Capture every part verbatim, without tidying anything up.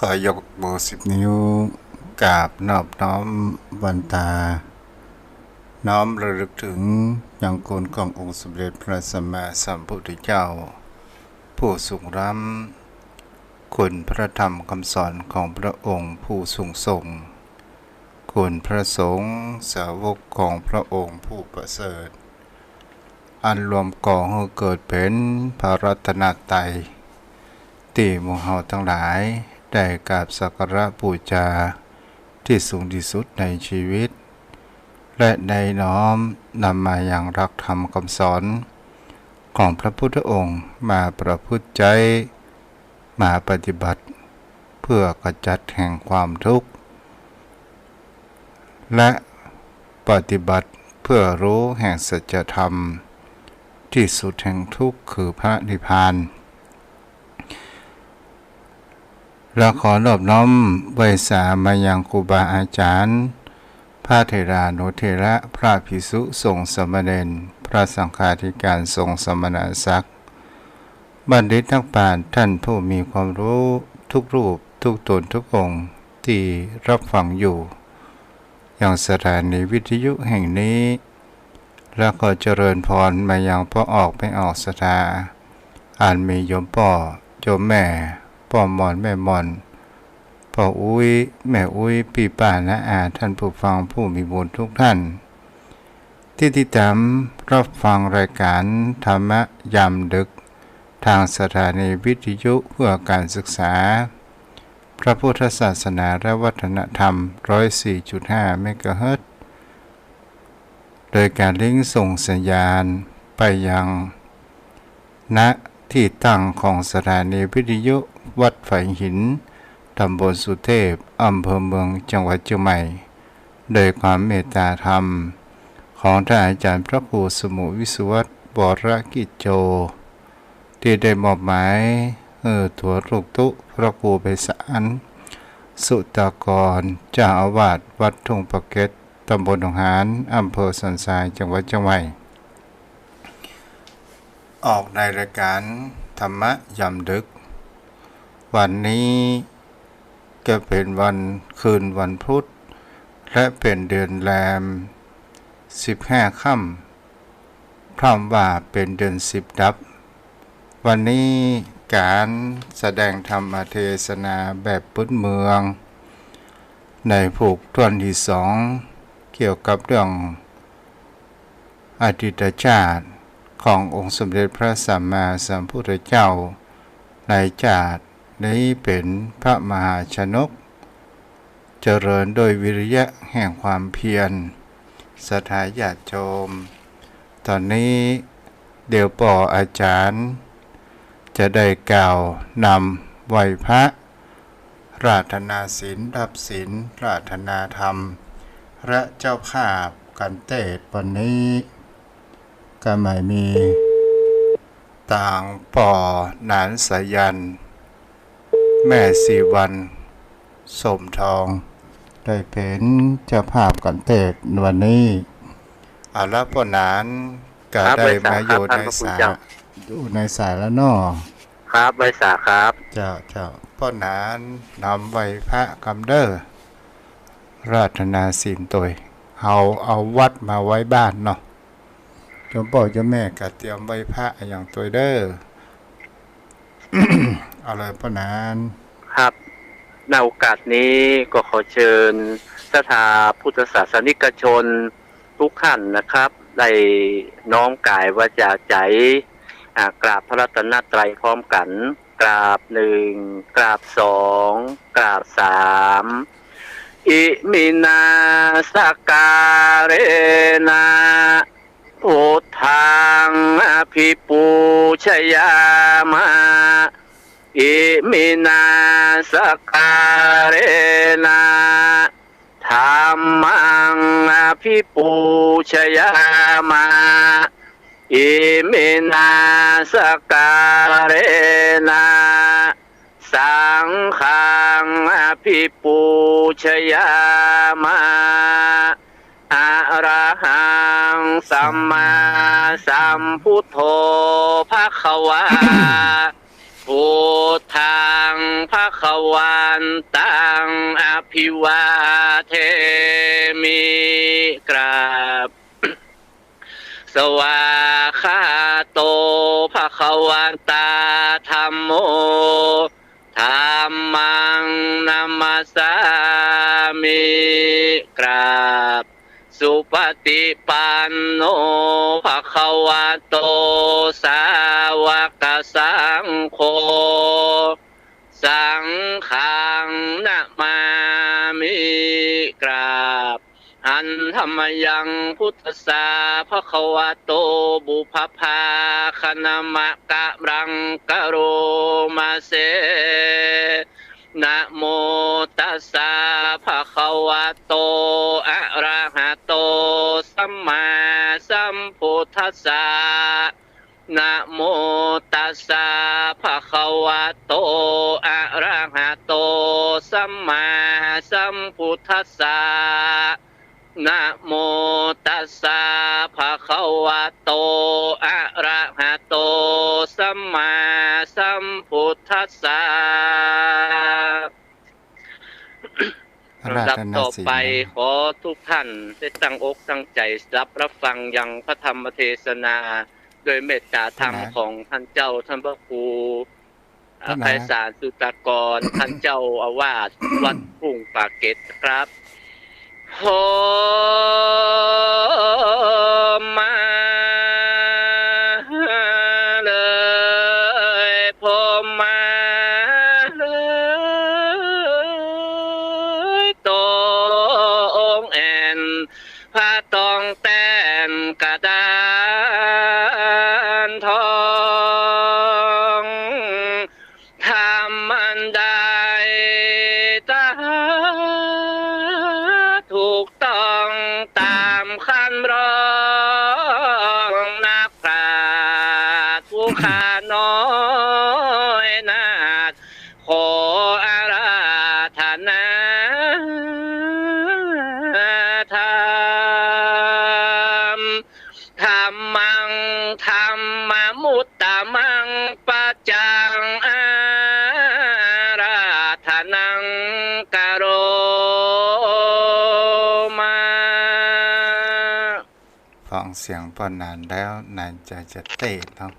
ขอยกมือสิบนิ้ว กราบนอบน้อมวันตา น้อมระลึกถึงยังคุณขององค์สมเด็จพระสัมมาสัมพุทธเจ้า ผู้ทรงล้ำ คุณพระธรรมคำสอนของพระองค์ผู้ทรงส่ง คุณพระสงฆ์สาวกของพระองค์ผู้ประเสริฐ อันรวมก่อหื้อเกิดเป๋นพระรัตนตรัย ตี้หมู่เฮาตังหลายได้กราบสักการะบูชาตี้สูงตี้สุดในชีวิต และได้น้อมนำมายังหลักธรรมคำสอนของพระพุทธองค์มาประพฤติใจ๊ มาปฏิบัติเพื่อขจัดแห่งความทุกข์ และปฏิบัติเพื่อรู้แห่งสัจธรรม ตี้สุดแห่งทุกข์คือพระนิพพาน และขอนอบน้อมไหว้สามายังครูบาอาจารย์ พระเถรานุเถระ พระภิกษุสงฆ์สามเณร พระสังฆาธิการสงฆ์สมณศักดิ์ บัณฑิตนักปราชญ์ท่านผู้มีความรู้ทุกรูปทุกตนทุกองค์ตี้รับฟังอยู่ ยังสถานีวิทยุแห่งนี้ และขอเจริญพรมายังป้อออกแม่ออกศรัทธา อันมีโยมป้อโยมแม่ ป้อหม่อนแม่หม่อน ป้ออุ๊ยแม่อุ๊ย ปี้ป้าน้าอา ท่านผู้ฟังผู้มีบุญทุกท่าน ตี้ติดตามรับฟังรายการธรรมะยามดึก ทางสถานีวิทยุเพื่อการศึกษาพระพุทธศาสนาและวัฒนธรรม ร้อยสี่จุดห้า เมกะเฮิรตซ์ โดยการลิงก์ส่งสัญญาณไปยัง ณ ที่ตั้งของสถานีวิทยุวัดฝายหิน ตำบลสุเทพ อำเภอเมือง จังหวัดเจียงใหม่ โดยความเมตตาธรรมของท่านอาจารย์พระครูสมุห์วิศวัตร วรกิจโจ ตี้ได้มอบหมายหื้อตั๋วลูกตุ๊ พระครูไพศาล สุตากร เจ้าอาวาสวัดทุ่งปะเก็ด ตำบลหนองหาน อำเภอสันทราย จังหวัดเจียงใหม่ ออกในรายการธรรมะยามดึก วันนี้ก็เป๋นวันคืนวันพุธ และเป๋นเดือนแรมสิบห้าค่ำ พร่ำว่าเป๋นเดือนสิบดับ วันนี้ก๋านแสดงธรรมเทศนาแบบพื้นเมือง ในผูกถ้วนตี้สอง เกี่ยวกับเรื่องอดีตชาติขององค์สมเด็จพระสัมมาสัมพุทธเจ้า ในชาตินี้เป๋นพระมหาชนก เจริญโดยวิริยะแห่งความเพียร ศรัทธาญาติโยม ต๋อนนี้เดี๋ยวป้ออาจารย์จะได้กล่าวนำไหว้พระ ราธนาศีล รับศีล ราธนาธรรม และเจ้าภาพกั๋นเตศวันนี้ ก็หมายมี ตางป้อหนานสายัณ แม่ศรีวรรณ สมทอง ได้เป๋นเจ้าภาพกั๋นเตศวันนี้ เอาละป้อหนานก็ ครับ ได้มาอยู่ในสาย ไหว้สาครับ ท่านพระคุณเจ้า อยู่ในสายแล้วเนาะ ครับ ไหว้สาครับ เจ้า เจ้า ป้อหนานนำไหว้พระกำเด้อ ราธนาศีลตวย เฮาเอาวัตรมาไว้บ้านเนาะ โยมป้อโยมแม่ก็เตรียมไหว้พระอะหยังตวยเด้อ เอาเลยป้อหนาน ครับ ในโอกาสนี้ก็ขอเชิญศรัทธาพุทธศาสนิกชนทุกท่านนะครับ ได้น้อมกายวาจาใจ อ่า กราบพระรัตนตรัยพร้อมกัน กราบหนึ่ง กราบสอง กราบสาม อิมินาสการะนะ พุทธังอภิปูชยามะ อิมินาสการะนะ ธัมมังอภิปูชยามะ อิมินาสการะนะ สังฆังอภิปูชยามะ อะระหังสัมมาสัมพุทโธภะคะวา พุทธังภะ คะวันตัง อะภิวาเทมิ กราบ สวากขาโต ภะคะวะตา ธัมโม ธัมมัง นะมัสสามิ กราบ สุปะฏิปันโน ภะคะวะโต สาวกสังโฆ สังฆัง นะมามิ กราบ หันธะมะยัง พุทธัสสะ ภะคะวะโต ปุพพา คะนะมะกะรัง กะโรมะเส นะโมตัสสะ ภะคะวะโต อะระหะโต สัมมาสัมพุทธัสสะ นะโมตัสสะ ภะคะวะโต อะระหะโต สัมมาสัมพุทธัสสะ นะโมตัสสะ ภะคะวะโต อะระหะโต สัมมาสัมพุทธัสสะ ลำดับต่อไป ขอทุกท่านได้ตั้งอกตั้งใจ๋สดับฟังยังพระธรรมเทศนา โดยเมตตาธรรมของท่านเจ้า ท่านพระครู ไพศาล สุตากร ท่านเจ้าอาวาสวัดทุ่งป่าเก็ดครับ ผมมาเลย ผมมาเลย โตองค์แอ่น พระตองแต้นกระดานทอง ธรรมอันใดตรัสถูกต้องต๋ามคำร้อง นักปราชญ์ผู้ข้าน้อยนาถ ขออาราธนาธรรม ธัมมัง ธัมมะมุตตะมัง ปัจจัง อาราธนัง กะโรมะ ฟังเสียงป้อนนานแล้ว นานใจจะเต้นเนาะ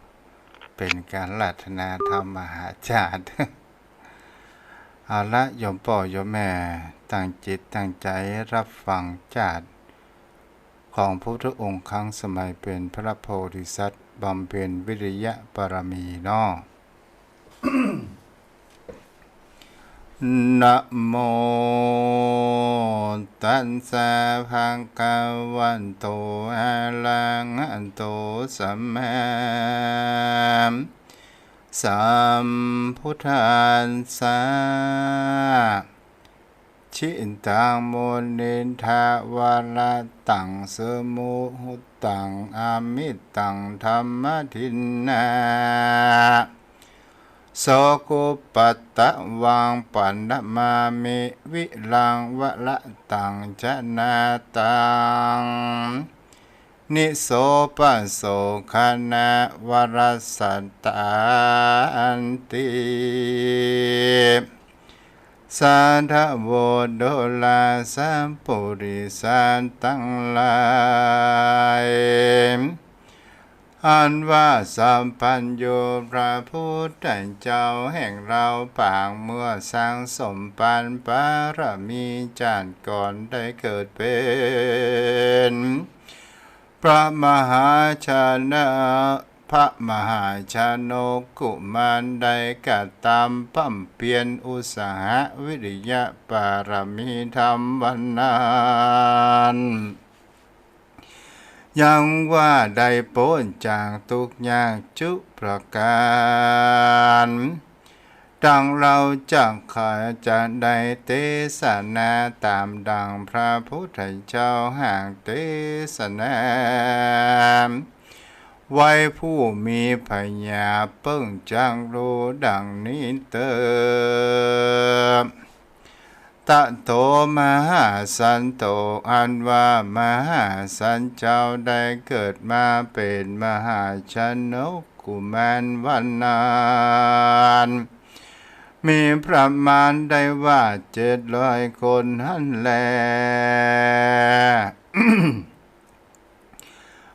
เป๋นก๋านอาราธนาธรรมมหาชาติ เอาละ โยมป้อโยมแม่ ตั้งจิตตั้งใจ๋ฮับฟังจาติของพระพุทธองค์ครั้งสมัยเป๋นพระโพธิสัตว์ บำเพ็ญวิริยะบารมีเนาะ นะโมตัสสะ ภะคะวะโต อะระหะโต สัมมาสัมพุทธัสสะ จิตตัง มุนินทะ วะระตัง สุมุตตัง อมิตตัง ธัมมะทินนา โสกุปปะตะวัง ปะนะมามิ วิรัง วะระตัง จะนาตัง นิสโสปะโสคะนะ วะระสะตันติ สาธะโว โดรา สัปปุริสาตังหลาย อันว่าสัพพัญญูพระพุทธเจ้าแห่งเราปางเมื่อสั่งสมปันบารมีจาติก่อนได้เกิดเป๋น พระมหาชนก พระมหาชนกุมารได้กระทำบำเพ็ญอุตสาหะวิริยะบารมีธรรมวันนั้น ยังว่าได้ป๊นจากทุกข์ยากจุประก๋าน ดังเราจักขะจะได้เตสนาต๋ามดังพระพุทธเจ้าหากเตสนาไว้ ผู้มีปัญญาเปิ้งจักฮู้ดังนี้เต๊อะ ตะโถ มหาสันโต อันว่ามหาสันเจ้าได้เกิดมาเป๋นมหาชนกุมารวันนั้น มีประมาณได้ว่าเจ็ดร้อยคนหั้นแล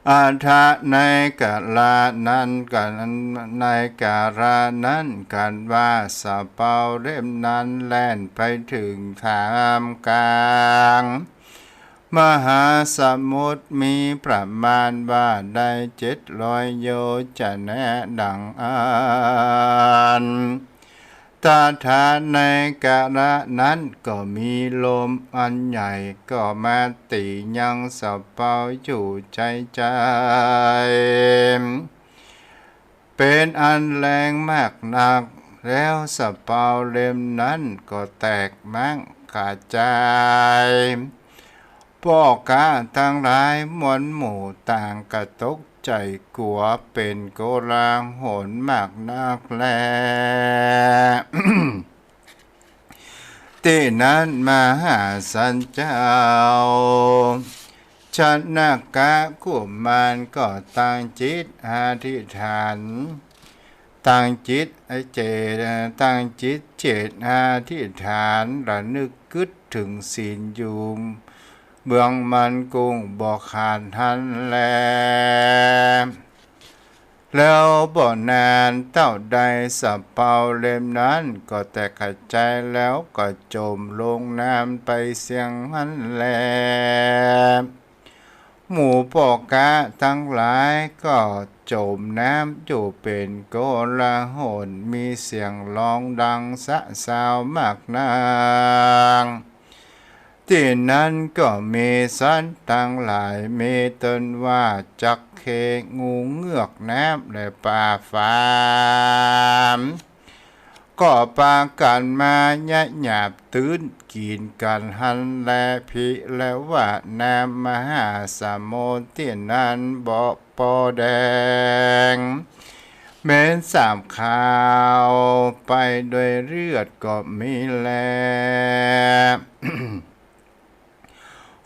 อัฏฐะ ในกาละนั้น กั๋น ในกาละนั้น กั๋นว่าสะเปาเล่มนั้นแล่นไปเถิงท่ามก๋าง มหาสมุทร มีประมาณว่าได้เจ็ดร้อยโยชน์ จะแนะดังอั้น ตถา ในกาละนั้นก็มีลมอันใหญ่ก็มาตี๋ยังสะเปาอยู่ใจ๋ๆ เป๋นอันแรงมากนัก แล้วสะเปาเล่มนั้นก็แตกม้างกระจาย ป้อก๊าตังหลายมวลหมู่ต่างก็ตกใจ๋กั๋วเป๋นโกลาหลมากนักแล ตี้นั้นมหาสันเจ้า ชนกะกุมารก็ตั้งจิตอธิษฐาน ตั้งจิตเจ ตั้งจิตเจตอธิษฐาน ระนึกกึ๊ดเถิงศีลอยู่เบื้องมั่นกุ้งบ่ขาดหั้นแล แล้วบ่นานเต้าใดสะเปาเล่มนั้นก็แตกกระจายแล้วก็จมลงน้ำไปเสี้ยงหั้นแล หมู่ป้อก๊าตังหลายก็จมน้ำอยู่เป๋นโกลาหล มีเสียงฮ้องดังสะสาวมากนัก ตี้นั้นก็มีสัตว์ตังหลาย มีต้นว่าจักเข้ งู เงือกน้ำ และป๋าฝาด ก็ปากั๋นมาเยียะหยาบตื้นกิ๋นกั๋นหั้นแล ผิและว่าน้ำมหาสมุทรตี้นั้นบ่ปอแดง เหม็นสาบคาวไปโดยเลือดก็มีแล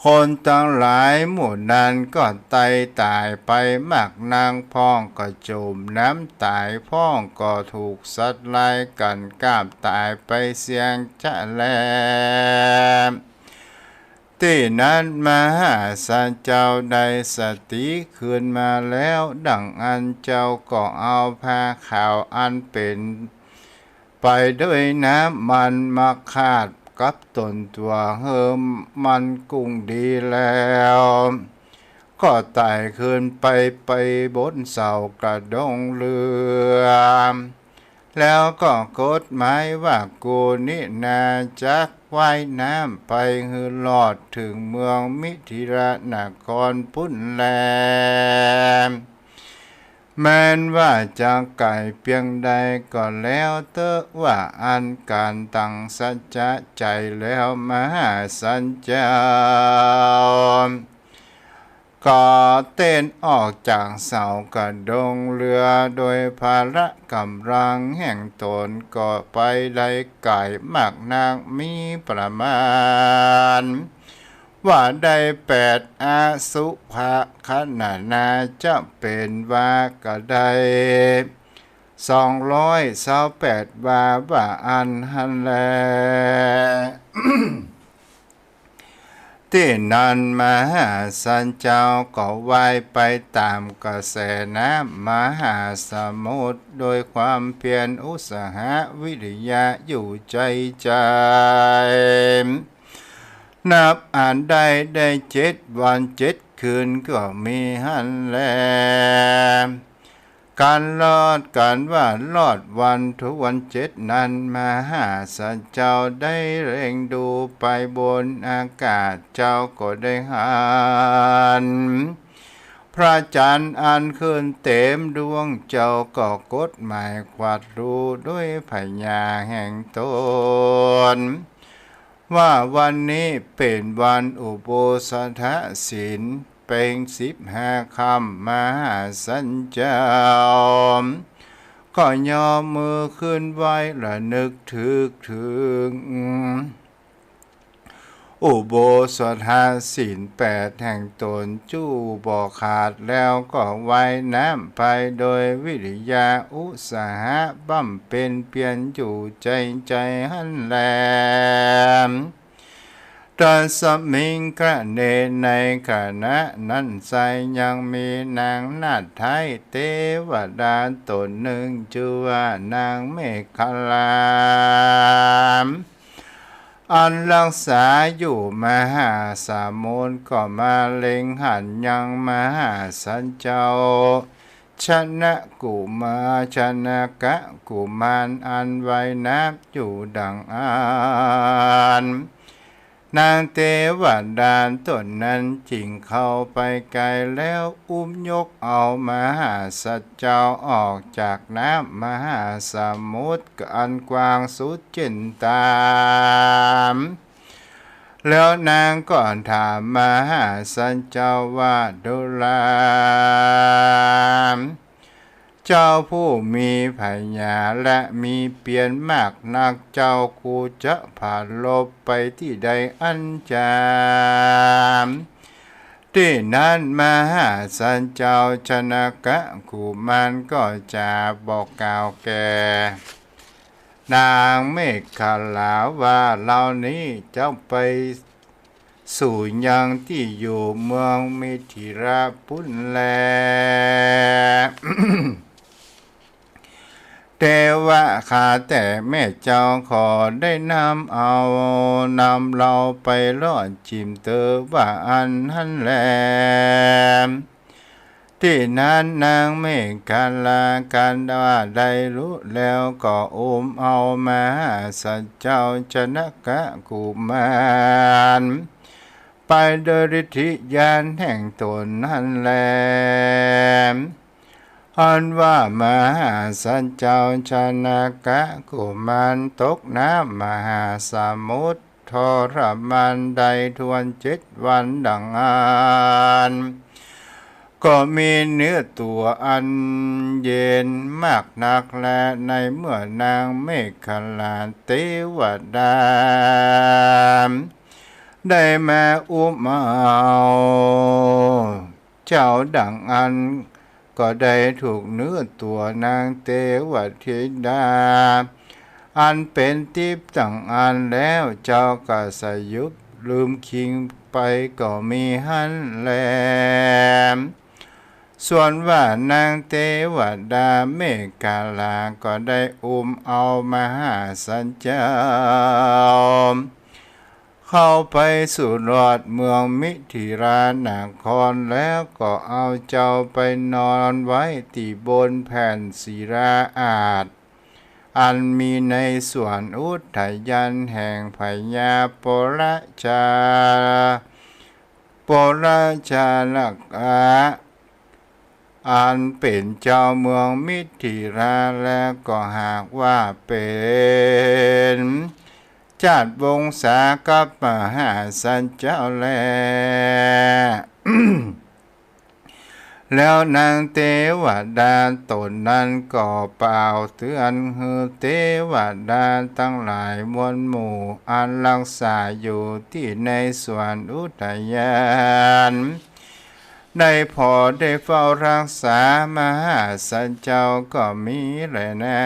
คนตังหลายหมู่นั้นก็ไตต๋ายไปมากนัก พ่องก็จมน้ำต๋าย พ่องก็ถูกสัตว์ร้ายกั๋นกาบต๋ายไปเสี้ยงจะแล ตี้นั้นมหาสันเจ้าได้สติขึ้นมาแล้ว ดังอั้นเจ้าก็เอาผ้าขาวอันเป๋นไปด้วยน้ำมันมาคาดกับต๋นตั๋วหื้อมั่นกุ้งดีแล้ว ก็ไต่ขึ้นไป ไปบนเสากระด้งเรือ แล้วก็กดหมายว่า กูนี้นาจักว่ายน้ำไปหื้อรอดเถิงเมืองมิถิลนครปุ้นแล แม้นว่าจะไก๋เปียงใดก็แล้วเต๊อะ ว่าอั้นก๋านตังสัจจะใจ๋แล้ว มหาสันเจ้า ก็เต้นออกจากเสากระด้งเรือ โดยพละก๋ำลังแห่งต๋นก็ไปได้ไก๋มากนัก มีประมาณว่าได้แปดอสุภคณา จะเป๋นวาก็ได้ สองร้อยซาวแปดวา ว่าอั้นหั้นแล ตี้นั้นมหาสันเจ้าก็ว่ายไปต๋ามกระแสน้ำมหาสมุทร โดยความเพียรอุตสาหะวิริยะอยู่ใจ๋ใจ๋ นับอันได้ ได้เจ็ดวันเจ็ดคืนก็มีหั้นแล ก๋านรอด ก๋านว่ารอดวันทวนเจ็ดนั้น มหาสันเจ้าได้เล็งดูไปบนอากาศ เจ้าก็ได้หัน พระจันทร์อันขึ้นเต็มดวง เจ้าก็กดหมายขวัดรู้ด้วยผญาแห่งต๋น ว่าวันนี้เป๋นวันอุโบสถศีล เพ็งสิบห้าค่ำ มหาสันเจ้า ก็ยอมมือขึ้นไหว้ระนึกถึกเถิง อุโบสถศีลแปดแห่งต๋นจู้บ่ขาด แล้วก็ว่ายน้ำไปโดยวิริยะอุตสาหะบำเพ็ญเพียรอยู่ในใจ๋หั้นแล ตัสมิง กระเณ ในขณะนั้นไซร้ยังมีนางนาฏไท้เตวดาต๋นนึ่งจื้อว่านางเมขลา อันฮักษาอยู่มหาสมุทร ก็มาเล็งหันยังมหาสัตว์เจ้า ชนกุมาร ชนกกุมาร อันว่ายน้ำอยู่ดั่งอั้น นางเตวดาต๋นนั้นจึงเข้าไปใก้แล้วอุ้มยกเอามหาสัตว์เจ้าออกจากน้ำมหาสมุทรอันกว้างสุดจิ่นต๋าม แล้วนางก็ถามมหาสัตว์เจ้าว่า ดูรา เจ้าผู้มีผญาและมีเปียรมากนัก เจ้ากูจะผลาญไปตี้ใดอั้นจา ตี้นั้นมหาสัตว์เจ้าชนกกุมารก็จะบอกกล่าวแก่ นางเมขลาว่า เฮานี้จะไปสู่ยังตี้อยู่เมืองมิถิราปุ้นแล เตวะ ข้าแต่แม่เจ้า ขอได้นำเอา นำเฮาไปลอดจิ่มเตอว่าอั้นหั้นแล ตี้นั้นนางเมขลา ครั้นว่าได้ฮู้แล้วก็อุ้มเอามหาสัตว์เจ้าชนกกุมารไปโดยฤทธิญาณแห่งต๋นหั้นแล อันว่ามหาสัตว์เจ้าชนกกุมารตกน้ำมหาสมุทร ทรมานได้ถ้วนเจ็ดวันดั่งอั้น ก็มีเนื้อตั๋วอันเย็นมากนักแล ในเมื่อนางเมขลาเตวดา ได้มาอุ้มเอา เจ้าดั่งอั้น ก็ได้ถูกเนื้อตั๋วนางเตวะธิดา อันเป๋นติ๊บดั่งอั้นแล้ว เจ้าก็สยบลืมคิงไปก็มีหั้นแล ส่วนว่านางเตวดาเมขลาก็ได้อุ้มเอามหาสัตว์เจ้า เข้าไปสู่ฮอดเมืองมิถิรานครแล้วก็เอาเจ้าไปนอนไว้ตี้บนแผ่นศิลาอาสน์ อันมีในสวนอุทยานแห่งพญาโปรชา โปรชาลกะ อันเป๋นเจ้าเมืองมิถิรา และก็หากว่าเป๋นจาติวงศากับมหาสัตว์เจ้าแล แล้วนางเตวดาต๋นนั้นก็เป่าเตือนหื้อเตวดาตังหลายมวลหมู่ อันฮักษาอยู่ตี้ในสวนอุทยาน ได้ผ่อได้เฝ้าฮักษามหาสัตว์เจ้าก็มีแลนา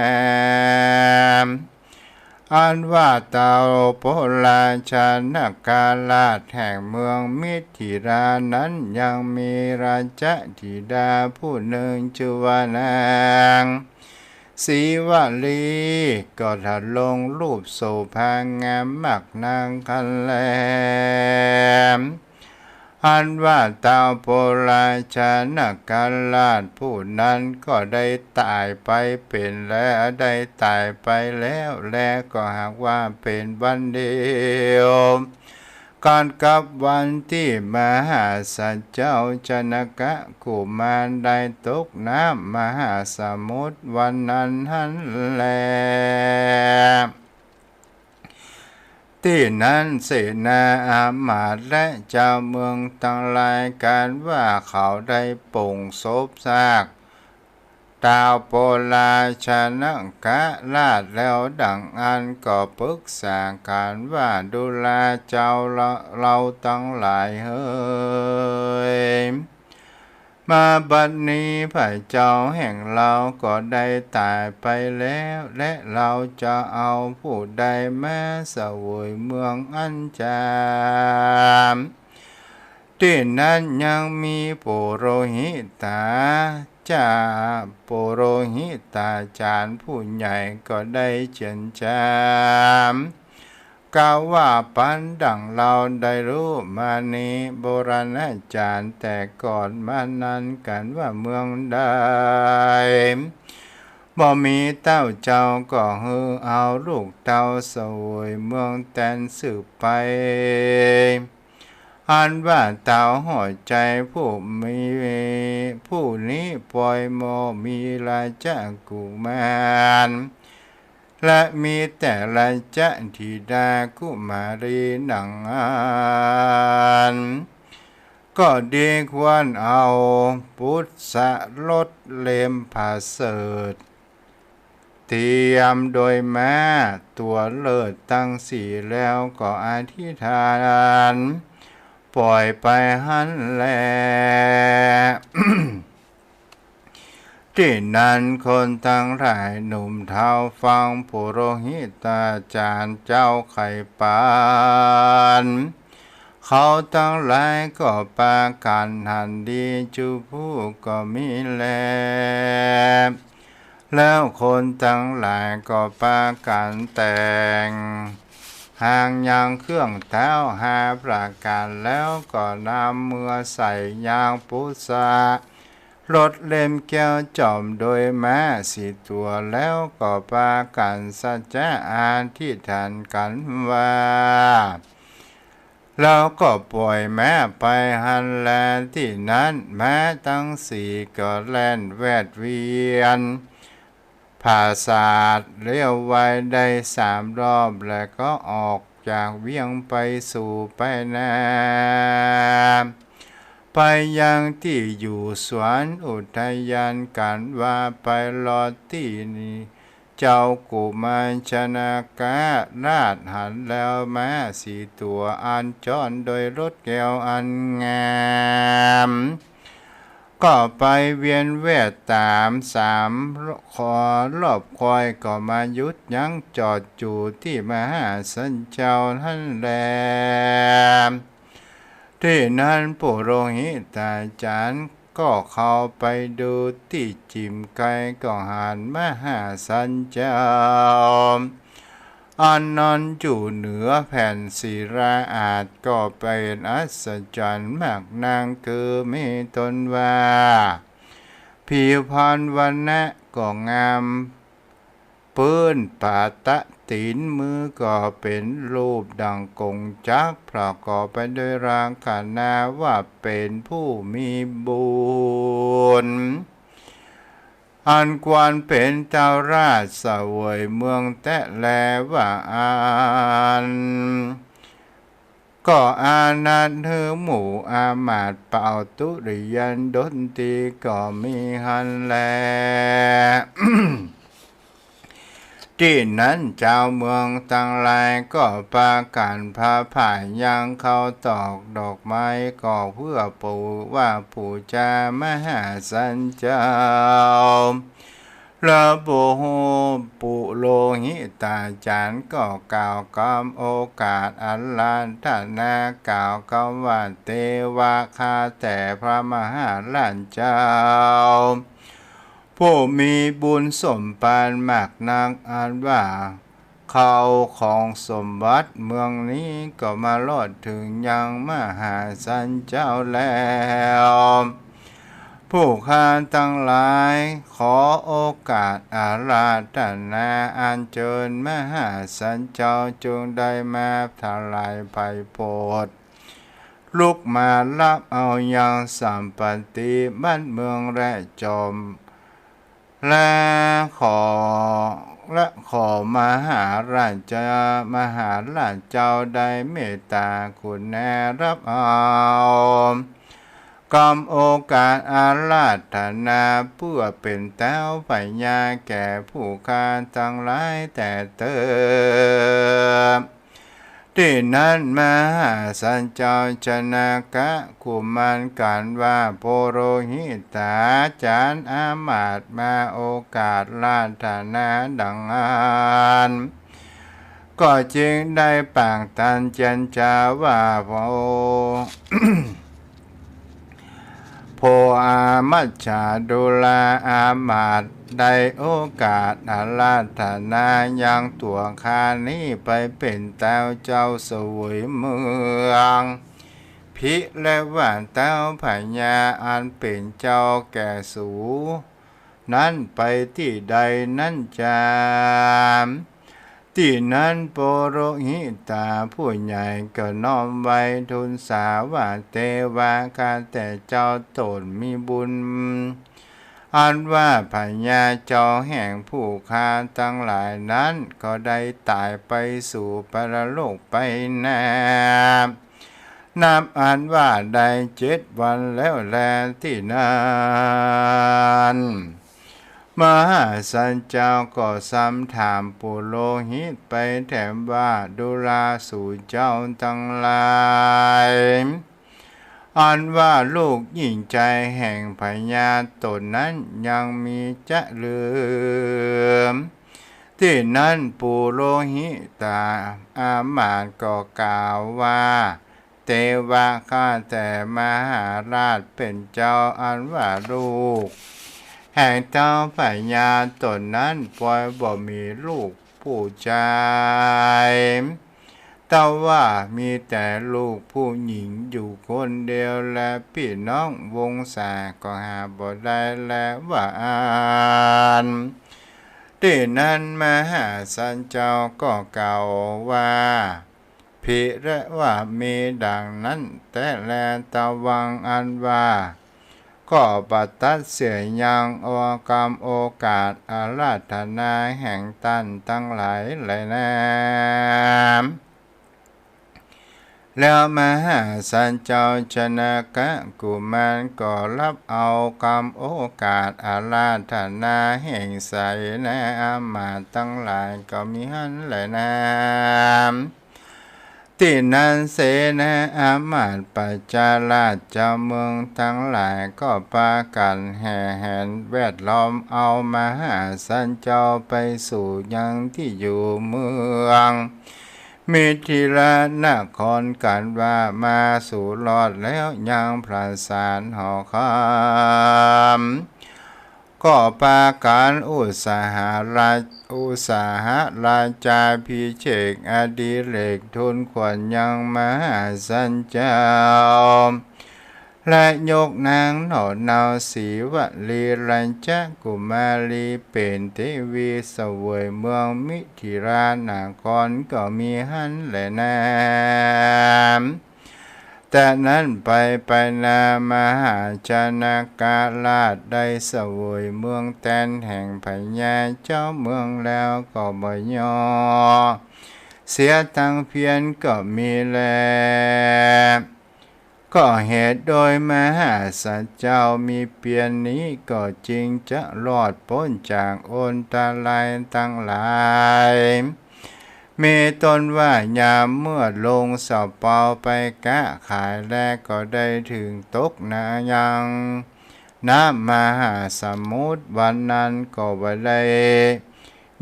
อันว่าเต้าโปรชานาคราชแห่งเมืองมิถิรานั้นยังมีราชธิดาผู้นึ่งจื้อว่านางสีวลี ก็ทรงรูปโสภางามมากนักหั้นแล อันว่าเต้าโปรชานาคราชผู้นั้นก็ได้ต๋ายไปเป๋นแล้ว ได้ต๋ายไปแล้ว และก็หากว่าเป๋นวันเดียวกั๋นกับวันตี้มหาสัตว์เจ้าชนกะกุมารได้ตกน้ำมหาสมุทรวันนั้นหั้นแล ตี้นั้นเสนาอามาตย์และจาวเมืองตังหลาย ครั้นว่าเขาได้ปลงศพซาก ตาวโปลาชนกราชแล้วดังอั้นก็ปึกษากั๋นว่า ดูราเจ้าเฮาตังหลายเหย มาบัดนี้พระเจ้าแห่งเฮาก็ได้ต๋ายไปแล้ว และเฮาจะเอาผู้ใดมาเสวยเมืองอั้นจา ตี้นั้นยังมีปุโรหิตา จา ปุโรหิตาจ๋ารย์ผู้ใหญ่ก็ได้เจียรจา กล่าวว่า ปันดั่งเฮาได้ฮู้มานี้ โบราณจ๋ารย์แต่ก่อนมานานกั๋นว่าเมืองใด บ่มีเต้าเจ้าก็หื้อเอาลูกเต้าเสวยเมืองแตนสืบไป อันว่าเต้าหัวใจ๋ผู้มี ผู้นี้ปอยบ่มีราชกุมาร และมีแต่ราชธิดากุมารีหนังอั้น ก็ดีควรเอาปุสสะรถเล่มประเสริฐ เตรียมโดยม้าตั๋วเลิศตังสี่ แล้วก็อธิษฐานป่อยไปหั้นแล ตี้นั้นคนตังหลายหนุ่มเฒ่าฟังปุโรหิตาจ๋ารย์เจ้าไขปาน เขาตังหลายก็ปากั๋นหันดีจูผู้ก็มีแล แล้วคนตังหลายก็ปากั๋นแต่งหางยางเครื่องเต๊าห้าประก๋าน แล้วก็นำเมือใส่ยางปุสสะรถเล่มแก้วจ๋อมโดยม้าสี่ตั๋ว แล้วก็ปากั๋นสัจจะอธิษฐานกั๋นว่า เฮาก็ป่อยม้าไปหั้นแล ตี้นั้นม้าตังสี่ก็แล่นแวดเวียนผาสาทเลี้ยวไวได้สามรอบ แล้วก็ออกจากเวียงไปสู่ไปนา ไปยังตี้อยู่สวนอุทยานกั๋นว่า ไปรอดตี้นี้ เจ้ากุมารชนกราชหันแล้วม้าสี่ตั๋วอันจ้อนโดยรถแก้วอันงาม ก็ไปเวียนแวดต๋ามสามขอรอบ ค่อยก็มาหยุดยั้งจอดอยู่ตี้มหาสันเจ้าหั้นแล ตี้นั้นปุโรหิตาจ๋ารย์ก็เข้าไปดูตี้จิ่มไกล ก็หันมหาสันเจ้า อันนอนอยู่เหนือแผ่นศิลาอาสน์ ก็เป๋นอัศจรรย์มากนัก คือมีต้นว่า ผิวพรรณวรรณะก็งาม ปื้นปาตะตี๋นมือก็เป๋นรูปดั่งกงจักร ประกอบไปด้วยลักษณะว่าเป๋นผู้มีบุญ อันควรเป๋นเจ้าราชเสวยเมืองแต๊แล ว่าอั้น ก็อานันหื้อหมู่อามาตย์เป่าตุริยันดนตรีก็มีหั้นแล ตี้นั้นจาวเมืองตังหลายก็ปากั๋นพาผายยางเข้าตอกดอกไม้ ก็เพื่อปูว่าปู๋จามหาสันเจ้า แล้วปุโห ปุโรหิตาจ๋ารย์ก็กล่าวกำโอกาสอาราธนา กล่าวกำว่า เตวะ ข้าแต่พระมหาราชเจ้า ผู้มีบุญสมปานมากนัก อันว่า ข้าวของสมบัติเมืองนี้ก็มาฮอดเถิงยังมหาสันเจ้าแล้ว ผู้ข้าตังหลายขอโอกาสอาราธนาอัญเจิญมหาสันเจ้า จงได้มาถวายไพร่โปรด ลุกมาฮับเอายังสัมปัตติบ้านเมืองและจอม และขอ และขอมหาราช มหาราชเจ้าได้เมตตากรุณาฮับเอา กำโอกาสอาราธนาเปื้อเป๋นเต๊าพญาแก่ผู้ข้าตังหลายแต่เต๊อะ ตี้นั้นมหาสันเจ้าชนกะกุมารกล่าวว่า ปุโรหิตาจ๋ารย์ อามาตย์มาโอกาสราธนาดังอั้น ก็จึงได้ปากตันเจียรจาว่า โผ โผอามัจฉาดูรา อามาตย์ได้โอกาสอาราธนายังตั๋วข้านี้ไปเป๋นเต๊าเจ้าเสวยเมือง ภิริวะเต๊าพญาอันเป๋นเจ้าแก่สูนั้นไปตี้ใดนั้นจา ตี้นั้นปุโรหิตาผู้ใหญ่ก็น้อมไหว้ทูลสาว่า เตวะ ข้าแต่เจ้าตนมีบุญ อันว่าพญาเจ้าแห่งผู้ข้าตังหลายนั้นก็ได้ต๋ายไปสู่ปรโลกไปนา นับอันว่าได้เจ็ดวันแล้วแล ตี้นั้น มหาสันเจ้าก็สำถามปุโรหิตไปแถมว่า ดูราสูเจ้าตังหลาย อันว่าลูกหญิงใจ๋แห่งพญาต๋นนั้นยังมีจาหรือ ตี้นั้นปุโรหิตาอามาตย์ก็กล่าวว่า เตวะ ข้าแต่มหาราชเป๋นเจ้า อันว่าลูกแห่งเต๊าพญาต๋นนั้นปอยบ่มีลูกผู้จาย เต้าว่ามีแต่ลูกผู้หญิงอยู่คนเดียว และปี้น้องวงศาก็หาบ่ได้แลว่าอั้น ตี้นั้นมหาสันเจ้าก็กล่าวว่า ภิริวะ มีดังนั้นแต๊แล ตะวัง อันว่า ก็บ่ตัดเสียยังโอกำโอกาสอาราธนาแห่งต้านตังหลายแลนา แล้วมหาสันเจ้าชนกะกุมารก็ฮับเอากำโอกาสอาราธนาแห่งเสนาอามาตย์ตังหลายก็มีหั้นแลนา ตี้นั้นเสนาอามาตย์ปัจจาราชเจ้าเมืองตังหลายก็ปากั๋นแห่แหนแวดล้อมเอามหาสันเจ้าไปสู่ยังตี้อยู่เมืองมิถิลานครกั๋นว่า มาสู่รอดแล้วยังผสานหอคำ ก็ปากั๋นอุตสาหะราช อุตสาหะราชาภิเษกอดิเรกทูลขวัญยังมหาสันเจ้า และยกนางหน่อเนาสีวลีรัญจกุมารีเป๋นเทวีเสวยเมืองมิถิลานครก็มีหั้นแลนา แต่นั้นไปไปนามหาชนกราชได้เสวยเมืองแตนแห่งพญาเจ้าเมืองแล้วก็บ่ย่อเสียตังเพี้ยนก็มีแล ก็เหตุโดยมหาสันเจ้ามีเปียรนี้ก็จึงจะรอดป๊นจากอันตรายตังหลาย มีต้นว่ายามเมื่อลงสะเปาไปก๊าขายแล้วก็ได้เถิงตกนายังน้ำมหาสมุทร วันนั้นก็บ่ได้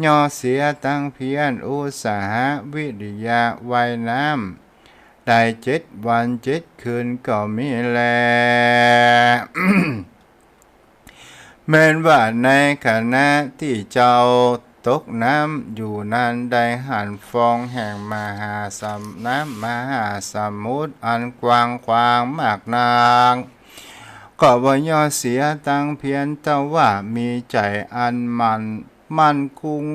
ย่อเสียตังเพี้ยน อุตสาหะวิริยะว่ายน้ำได้เจ็ดวันเจ็ดคืนก็มีแล แม้นว่าในขณะตี้เจ้าตกน้ำอยู่นั้นได้หันฟองแห่งมหาสม- น้ำมหาสมุทรอันกว้างขวางมากนัก ก็บ่ย่อเสียตังเพี้ยน แต่ว่ามีใจ๋อันมั่น มั่นคง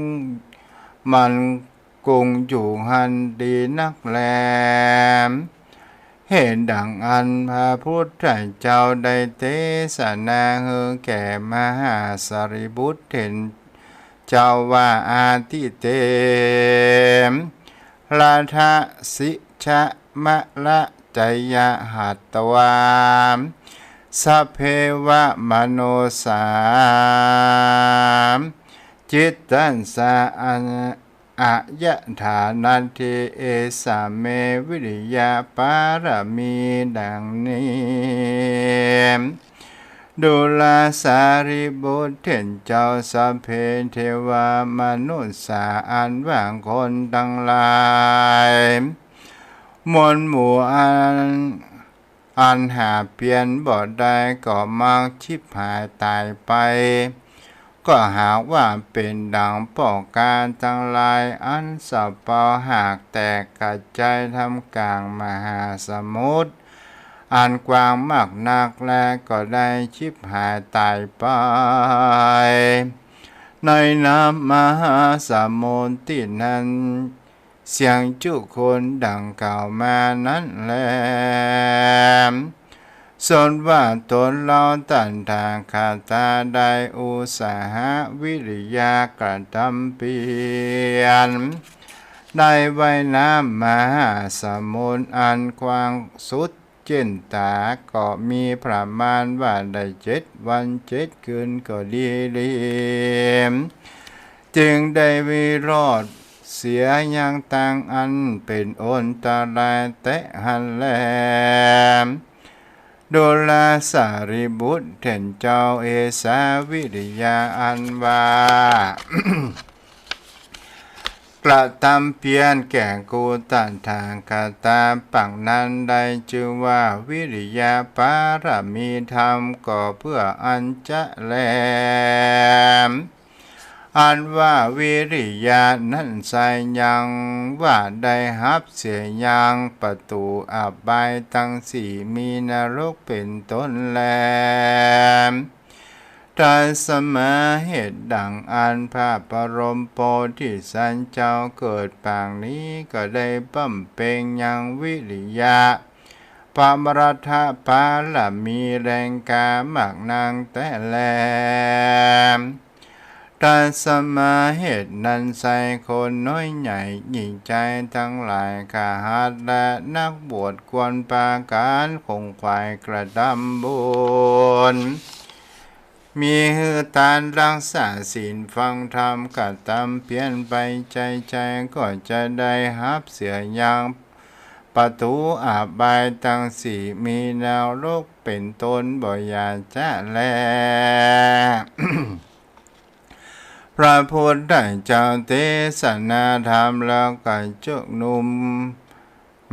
มั่นคงอยู่หั้นดีนักแล เหตุดังอั้นพระพุทธเจ้าได้เตสนาหื้อแก่มหาสารีบุตรเถรเจ้าว่า อาทิเต รัทสิชะมะละจยะหัตวา สัพเพวะมนุสสา จิตตัสสะ อะยะถา นัตถิ เอสะเม วิริยะปารมี ดังนี้ ดูราสารีบุตรเถรเจ้า สัพเพ เทวะ มนุสสา อันว่าคนตังหลาย มวลหมู่อัน อันหาเปียรบ่ได้ก็มักฉิบหายต๋ายไป ก็หากว่าเป๋นดังป้อก๋าตังหลาย อันสะเปาหากแตกกระจายท่ามก๋างมหาสมุทร อันกว้างมากนัก และก็ได้ฉิบหายต๋ายไป ในน้ำมหาสมุทรตี้นั้น เสียงจุคนดังกล่าวมานั้นแล สนว่าตนเฮาตถาคตาได้อุตสาหะวิริยะกระทำเปียร ได้ว่ายน้ำมหาสมุทรอันกว้างสุด เจ้นต๋าก็มีประมาณว่าได้เจ็ดวันเจ็ดคืนก็ดีหลี จึงได้วิโรธเสียยังตังอันเป๋นอันตรายแต๊หั้นแล ดูราสารีบุตรเถรเจ้า เอสาวิริยะ อันว่า กระทำเปียรแก่กูตถาคตาปางนั้นได้จื้อว่าวิริยะปารมีธรรม ก็เปื้ออั้นจะแล อันว่าวิริยะนั้นไซร้ยังว่าได้ฮับเสียยังประตู๋อบายตังสี่ มีนรกเป๋นต้นแล ทัสมา เหตุดังอั้นพระบรมโพธิสัตว์เจ้าเกิดปางนี้ ก็ได้บำเพ็ญยังวิริยะปรมัตถปารมีแรงกล้ามากนักแต๊แล ทัสมา เหตุนั้นไซร้คนน้อยใหญ่หญิงจายตังหลาย คฤหัสถ์และนักบวชควรปากั๋นขนขวายกระทำบุญ มีหื้อตาน รักษาศีล ฟังธรรม กระทำเปียรไปใจ้ๆ ก็จะได้ฮับเสียยังประตู๋อบายตังสี่ มีนรกเป๋นต้นบ่อย่าจะแล พระพุทธเจ้าเตสนาธรรมแล้วก็จุกนุ่ม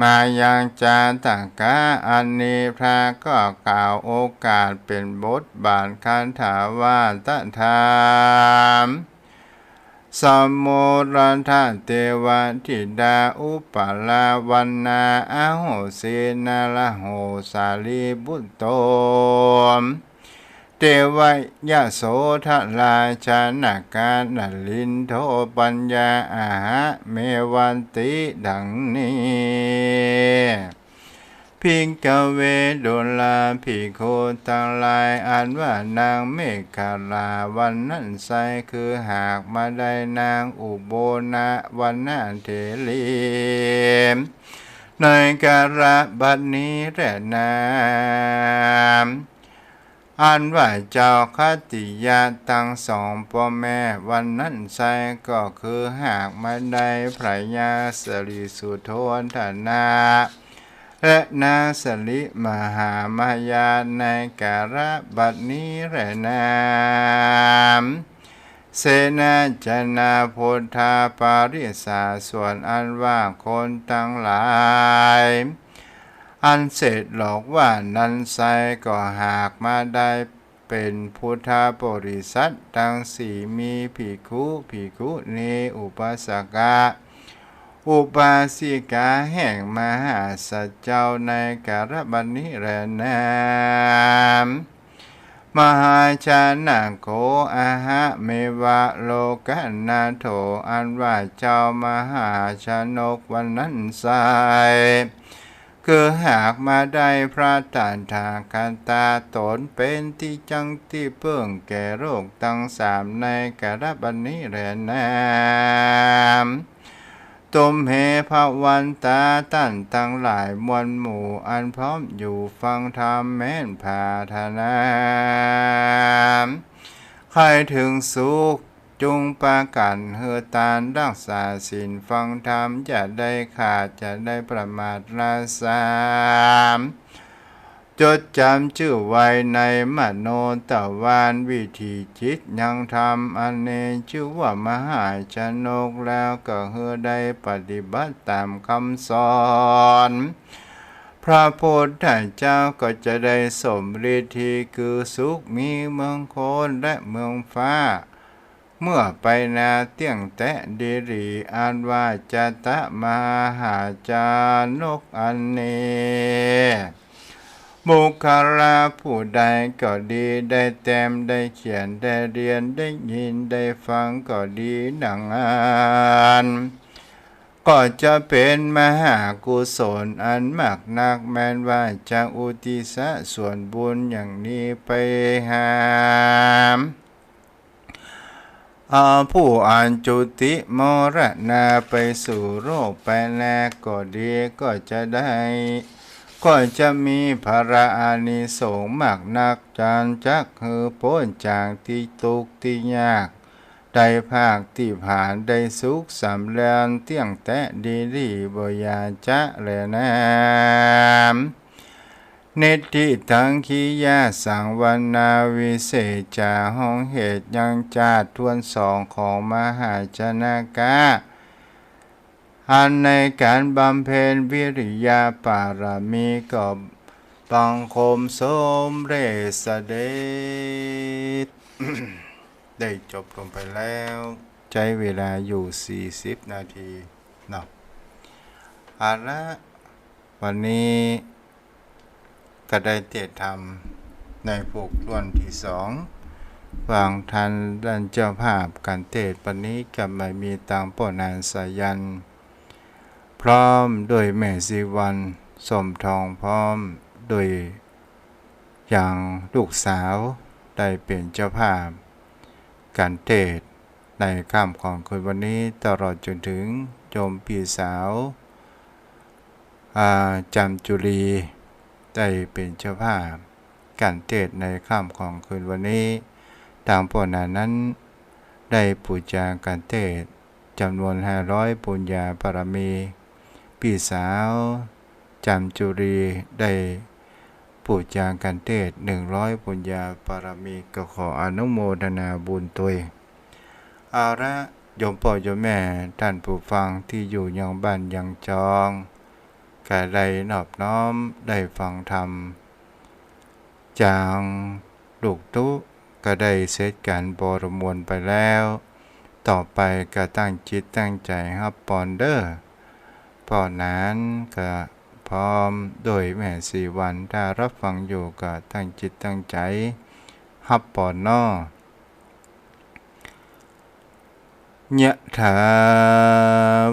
มายังจาตกะอันนี้ พระก็กล่าวโอกาสเป๋นบทบาทคาถาว่า ตถา สมมติ เทวะธิดา อุปปาลา วันนา อโหสิ นรโห สารีปุตโต เทวะยโสธรา ชนกนลินโท ปัญญา อะหะเมวัตติ ดังนี้ ภิกขเว ดูราภิกขุตังหลาย อันว่านางเมขลาวันนั้นไซร้ คือหากมาได้นางอุโบนะวันนะเถรี ในกาลบัดนี้แลนา อันว่าเจ้าขัตติยะตังสองป้อแม่วันนั้นไซร้ ก็คือหากมาได้พระยาสริสุโธทนะ และนางสริมหามายาในกาลบัดนี้แลนา เสนาจนา พุทธปริษา ส่วนอันว่าคนตังหลาย อันเสด็จหลอกว่านั้นไซร้ ก็หากมาได้เป๋นพุทธบริษัทตังสี่ มีภิกขุ ภิกขุณี อุปาสกะ อุปาสิกา แห่งมหาสัจเจ้าในกาลบัดนี้แลนา มหาชนโก อะหะเมวะ โลกนาโถ อันว่าเจ้ามหาชนกวันนั้นไซร้ คือหากมาได้พระตถาคตาต๋นเป๋นตี้จั้งตี้เปิ้งแก่โลกตังสามในกาลบัดนี้แลนา ตุมเห ภวันตา ต้านตังหลายมวลหมู่ อันพร้อมอยู่ฟังธรรมแม้นผาถนา ใค่เถิงสุข จุ่งปากั๋นหื้อตาน ฮักษาศีลฟังธรรม จะได้ขาด จะได้ประมาทละสาม จดจ๋ำจื้อไว้ในมโนตะวาน วิถีจิตยังธรรมอันนี้ จื้อว่ามหาชนก แล้วก็หื้อได้ปฏิบัติต๋ามกำสอน พระพุทธเจ้าก็จะได้สมฤทธิ คือสุขมีเมืองโคนและเมืองฟ้า เมื่อไปนาเตี้ยงแต๊ดีหลี อันว่าจะตะมหาชนกอันนี้ บุคคละผู้ใดก็ดี ได้แต้มได้เขียน ได้เรียน ได้ยิน ได้ฟังก็ดี ดังอั้น ก็จะเป๋นมหากุศลอันมากนัก แม้นว่าจะอุทิศส่วนบุญอย่างนี้ไปหา เอาผู้อันจุติมรณาไปสู่โลกไปแล้วก็ดี ก็จะได้ ก็จะมีผละอานิสงส์มากนัก จันจักหื้อป๊นจากตี้ตุ๊กข์ตี้ยาก ได้ภาคตี้ผาน ได้สุขสำราญเตี้ยงแต๊ดีหลี บ่อย่าจะแลนา นิฏฐิตัง กิริยา สังวานา วิเศษจา ห้องเหตุยังจาติถ้วนสองของมหาชนกะ อันในก๋านบำเพ็ญวิริยปารมีก็บังคมสมเร็จเสด็จ ได้จบลงไปแล้ว ใจ๊เวลาอยู่สี่สิบนาทีเนาะ เอาละ วันนี้ก็ได้เตสน์ธรรมในผูกต้วนตี้สอง ฟังธรรมต้านเจ้าภาพก๋านเตสน์วันนี้ก็บ่มีตางป้อหนานสายัณ พร้อมโดยแม่ศรีวรรณ สมทอง พร้อมโดยยังลูกสาวได้เป๋นเจ้าภาพก๋านเตสน์ในค่ำของคืนวันนี้ ตลอดจ๋นเถิงโยมปี้สาว อา จันจุลี ได้เป๋นเจ้าภาพก๋านเตสน์ในค่ำของคืนวันนี้ ตางป้อหนานนั้นได้ปู๋จาก๋านเตสน์จ๋ำนวนห้าร้อยปุญญาปารมี ปี้สาวจันจุลีได้ปู๋จาก๋านเตสน์หนึ่งร้อยปุญญาปารมี ก็ขออนุโมทนาบุญตวย เอาละ โยมป้อโยมแม่ต้านผู้ฟังตี้อยู่ยังบ้านยังจอง ก็ได้นอบน้อมได้ฟังธรรม จางลูกตุ๊ก็ได้เสร็จก๋านบริมวลไปแล้ว ต่อไปก็ตั้งจิตตั้งใจ๋ฮับปอนเน่อ ป้อหนานก็พร้อมโดยแม่ศรีวรรณ ถ้าฮับฟังอยู่ก็ตั้งจิตตั้งใจ๋ฮับปอนเนาะ ยะถา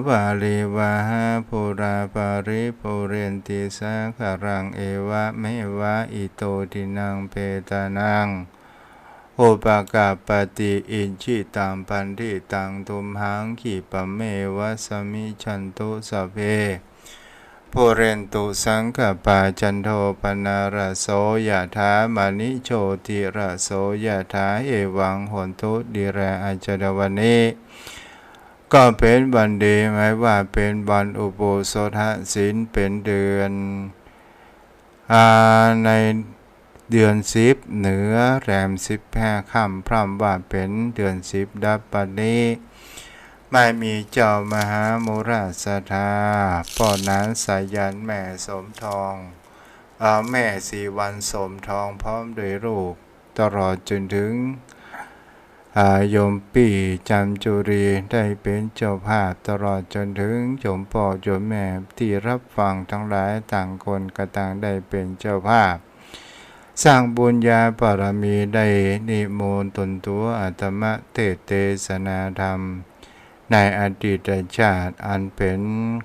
วาริวะหา ปูรา ปาริปูเรนติ สาคารัง เอวะเมวะ อิโต ทินนัง เปตานัง อุปะกัปปะติ อิจฉิตัง ปันถิตัง ตุมหัง ขิปะเมวะ สมมิชชันตุ สัพเพ ปูเรนตุ สังกัปปา จันโท ปะนะระโส ยะถา มะณิ โชติระโส ยะถา เอวัง โหนตุ ดิรา อาจารย์ วันนี้ก็เป๋นวันดี หมายว่าเป๋นวันอุโบสถศีล เป๋นเดือน อา ในเดือนสิบ เหนือแรมสิบห้าค่ำ พร่ำว่าเป๋นเดือนสิบดับ บัดนี้ บ่มีเจ้ามหามูราศรัทธา ป้อหนานสายัณ แม่สมทอง เอ่อ แม่ศรีวรรณ สมทอง พร้อมโดยลูก ตลอดจ๋นเถิง อ่า โยมปี้จันจุลีได้เป๋นเจ้าภาพ ตลอดจ๋นเถิงโยมป้อโยมแม่ตี้ฮับฟังตังหลาย ต่างคนก็ต่างได้เป๋นเจ้าภาพ สร้างปุญญาปารมี ได้นิมนต์ตนตั๋วอาตมาเตสน์เตสนาธรรม ในอดีตชาติอันเป๋น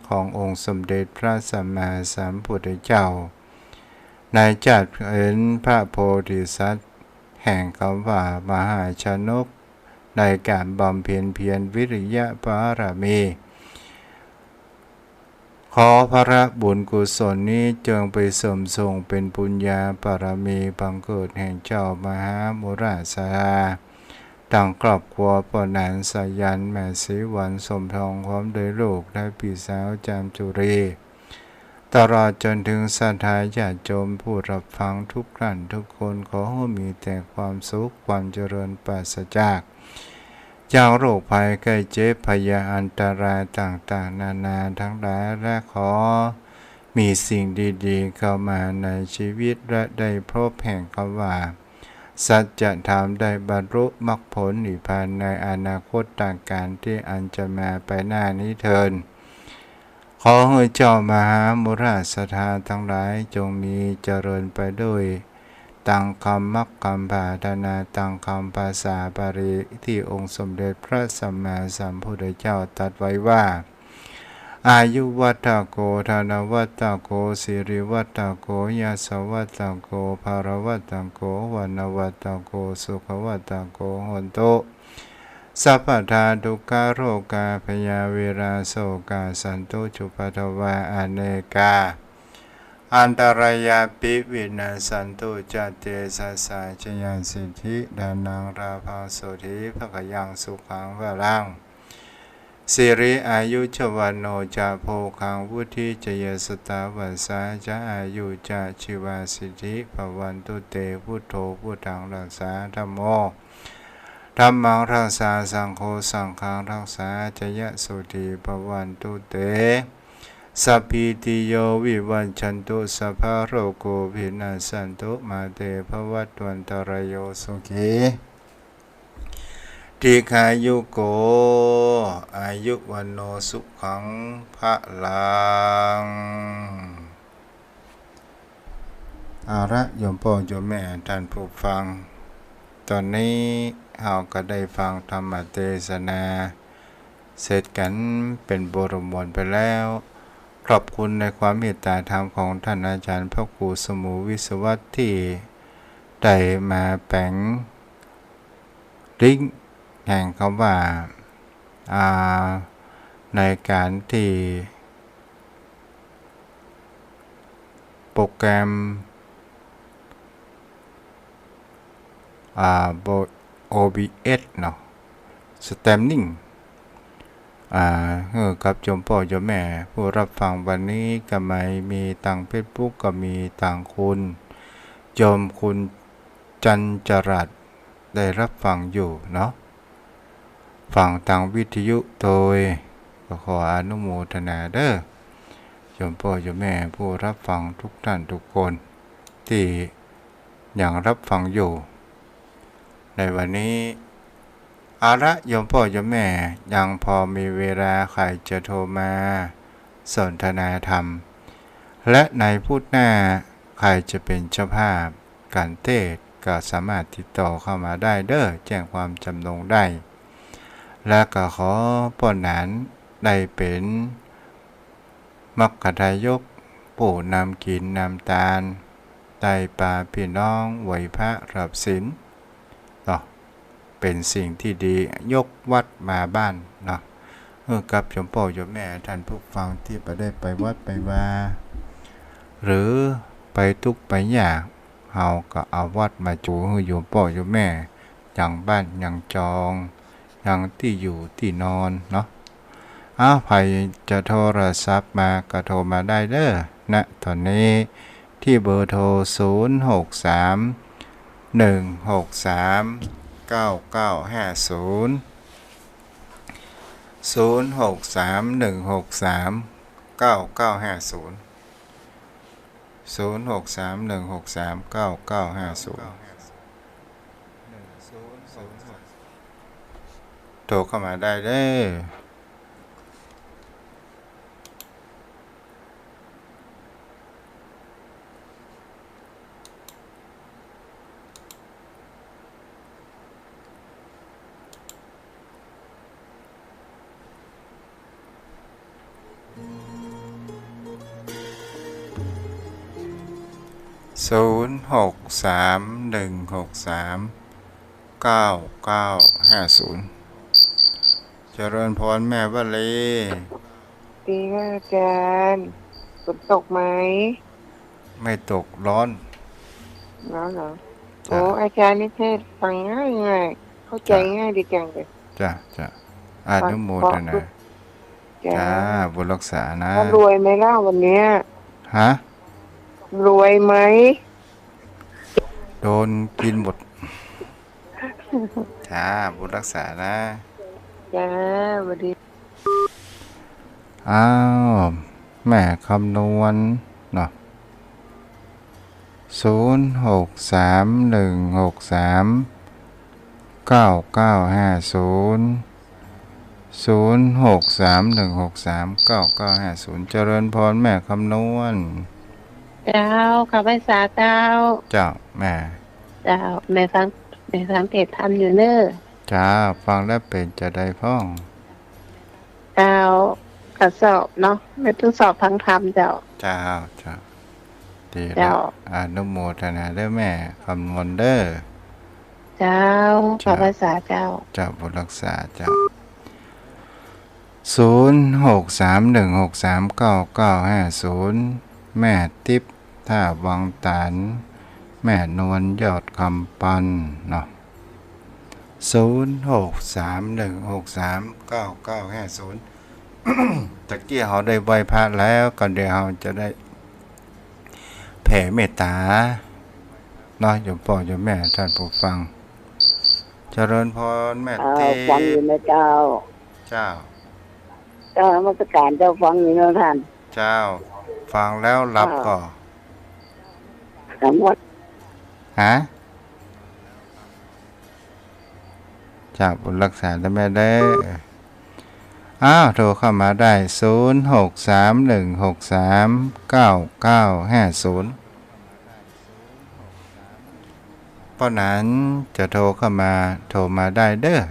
ขององค์สมเด็จพระสัมมาสัมพุทธเจ้า ในชาติเป๋นพระโพธิสัตว์ แห่งกำว่ามหาชนก ในก๋านบำเพ็ญเพียรวิริยปารมี ขอพระบุญกุศลนี้จงไปเสริมส่งเป๋นปุญญาบารมีบังเกิดแห่งเจ้ามหามุราสา ตังครอบครัวป้อหนานสายัณ แม่ศรีวรรณ สมทอง พร้อมด้วยลูกและปี้สาวจามจุรี ตลอดจนเถิงศรัทธาญาติโยมผู้รับฟังทุกท่านทุกคน ขอหื้อมีแต่ความสุขความเจริญปราศจาก จากโรคภัยไข้เจ็บพยาอันตรายต่างๆ นานาทั้งหลาย และขอมีสิ่งดีๆ เข้ามาในชีวิต และได้พบแห่งคำว่า สัจธรรม ได้บรรลุมรรคผลนิพพานในอนาคตกาลตี้อันจะมาไปหน้านี้เทอญ ขอหื้อเจ้ามหามุราสาทั้งหลายจงมีเจริญไปด้วย ตังคำมรรคคำปรารถนา ตังคำภาษาบาลีตี้องค์สมเด็จพระสัมมาสัมพุทธเจ้าตรัสไว้ว่า อายุวัตถโก ธนวัตถโก สิริวัตถโก ยศวัตถโก พลวัตถโก วรรณวัตถโก สุขวัตถโก โหนตุ สัพพทา ทุกขาโรคาพยาเวราโศกาสันตุจุปปาทวา อเนกาอันตรายาปิวินาสสันตุ จะเตสะสา จยสิทธิ ดานัง ลาภัง โสธี ภะคะยัง สุขัง พลัง สิริอายุชวโนจะ โภคัง วุฒิจะ ยะสะตาวัสสาจะ อายุจะ ชีวาสิทธิ ภวันตุเต พุทโธ พุทธัง รักษา ธัมโม ธัมมัง รักษา สังโฆ สังฆัง รักษา จะ ยะโสธี ภวันตุเต สัพพีติโย วิวัชชันตุ สัพพะโรโค วินัสสันตุ มาเต ภวัตวันตะรายโย สุขี ทีฆายุโก อายุวัณโณ สุขัง พลัง เอาละ โยมป้อโยมแม่ท่านผู้ฟัง ตอนนี้เฮาก็ได้ฟังธรรมเตสนาเสร็จกั๋นเป๋นบทมนต์ไปแล้ว ขอบคุณในความเมตตาธรรมของท่านอาจารย์พระครูสมุวิศวัตที่ได้มาแป๋งลิงก์แห่งคำว่า อ่า ในก๋านตี้โปรแกรม อ่า โอบีเอสเนาะ สแตมนิ่ง อ่า หื้อกับโยมป้อโยมแม่ผู้รับฟังวันนี้ก็มี มีตางเฟซบุ๊กก็มี ตางคุณโยมคุณจันจรัสได้รับฟังอยู่เนาะ ฟังตางวิทยุโตย ก็ขออนุโมทนาเด้อ โยมป้อโยมแม่ผู้รับฟังทุกท่านทุกคนตี้ยังรับฟังอยู่ ในวันนี้ เอาละ โยมป้อโยมแม่ยังพอมีเวลา ใครจะโทรมาสนทนาธรรม และในพุธหน้าใครจะเป๋นเจ้าภาพก๋านเตสน์ก็สามารถติดต่อเข้ามาได้เด้อ แจ้งความจำนงได้ และก็ขอป้อหนานได้เป๋น มัคคทายก ผู้นำกิ๋นนำตาน ไตร่ปาปี้น้องไหว้พระรับศีลเนาะ เป๋นสิ่งที่ดี ยกวัดมาบ้านเนาะ หื้อกับโยมป้อโยมแม่ท่านผู้ฟังตี้บ่ได้ไปวัดไปวา หรือไปตุ๊กข์ไปยาก เฮาก็เอาวัดมาจู๋หื้อโยมป้อโยมแม่ ยังบ้านยังจอง ยังตี้อยู่ตี้นอนเนาะ อ้าว ใผจะโทรศัพท์มาก็โทรมาได้เด้อ ณ ต๋อนนี้ ตี้เบอร์โทร ศูนย์หกสาม หนึ่งหกสาม เก้าเก้าห้าศูนย์ ศูนย์หกสาม หนึ่งหกสาม เก้าเก้าห้าศูนย์ ศูนย์หกสาม หนึ่งหกสาม เก้าเก้าห้าศูนย์ โทรเข้ามาได้เด้อ ศูนย์หกสาม หนึ่งหกสาม เก้าเก้าห้าศูนย์ เจริญพรแม่วลี ดีค่ะอาจารย์ ฝนตกไหม ไม่ตก ร้อน ร้อนเหรอ จ้ะ โอ้ อาจารย์นี่เทศน์ฟังง่ายๆ เข้าใจ จ้ะ ง่ายดีจังเลย จ้ะ จ้ะ อนุโมทนา ฟังเพราะ จ้ะ จ้ะ บุญรักษานะ แล้วรวยไหมล่ะวันเนี้ย ฮะ รวยไหม โดนกิ๋นหมด จ้า บุญรักษานะ จ้า สวัสดี อ้าว แม่คำนวณเนาะ ศูนย์หกสามหนึ่งหกสามเก้าเก้าห้าศูนย์ ศูนย์หกสามหนึ่งหกสามเก้าเก้าห้าศูนย์ เจริญพรแม่คำนวณ เจ้า ข้าพเจ้า เจ้า แม่ เจ้า แม่ฟัง แม่ฟังเทศน์ธรรมอยู่เน่อ เจ้า ฟังแล้วเป๋นจาใดพ่อง เจ้า ข้อสอบเนาะ แม่ต้องสอบฟังธรรมเจ้า เจ้า เจ้า ดีละ เจ้า อนุโมทนาเด้อแม่คำนวณเด้อ เจ้า เจ้า ข้าพเจ้า เจ้า เจ้า บุญรักษาเจ้า ศูนย์หกสามหนึ่งหกสามเก้าเก้าห้าศูนย์ แม่ติ๊บ ท่าวังต๋าน แม่นวลยอดคำปันเนาะ ศูนย์หกสามหนึ่งหกสามเก้าเก้าห้าศูนย์ ตะกี้เฮาได้ไหว้พระแล้ว ก็เดี๋ยวเฮาจะได้แผ่เมตตาเนาะ โยมป้อโยมแม่ท่านผู้ฟัง เจริญพรแม่ เอ่อ ติ๊บ ฟังอยู่นะเจ้า เจ้า เจ้านมัสการเจ้า ฟังอยู่นะท่าน เจ้า ฟังแล้วหลับ เจ้า ก่อ สามวัน ฮะ เจ้า บุญรักษาเด้อแม่เด้อ อ้าว โทรเข้ามาได้ ศูนย์หกสามหนึ่งหกสามเก้าเก้าห้าศูนย์ ป้อหนานจะโทรเข้ามา โทรมาได้เด้อ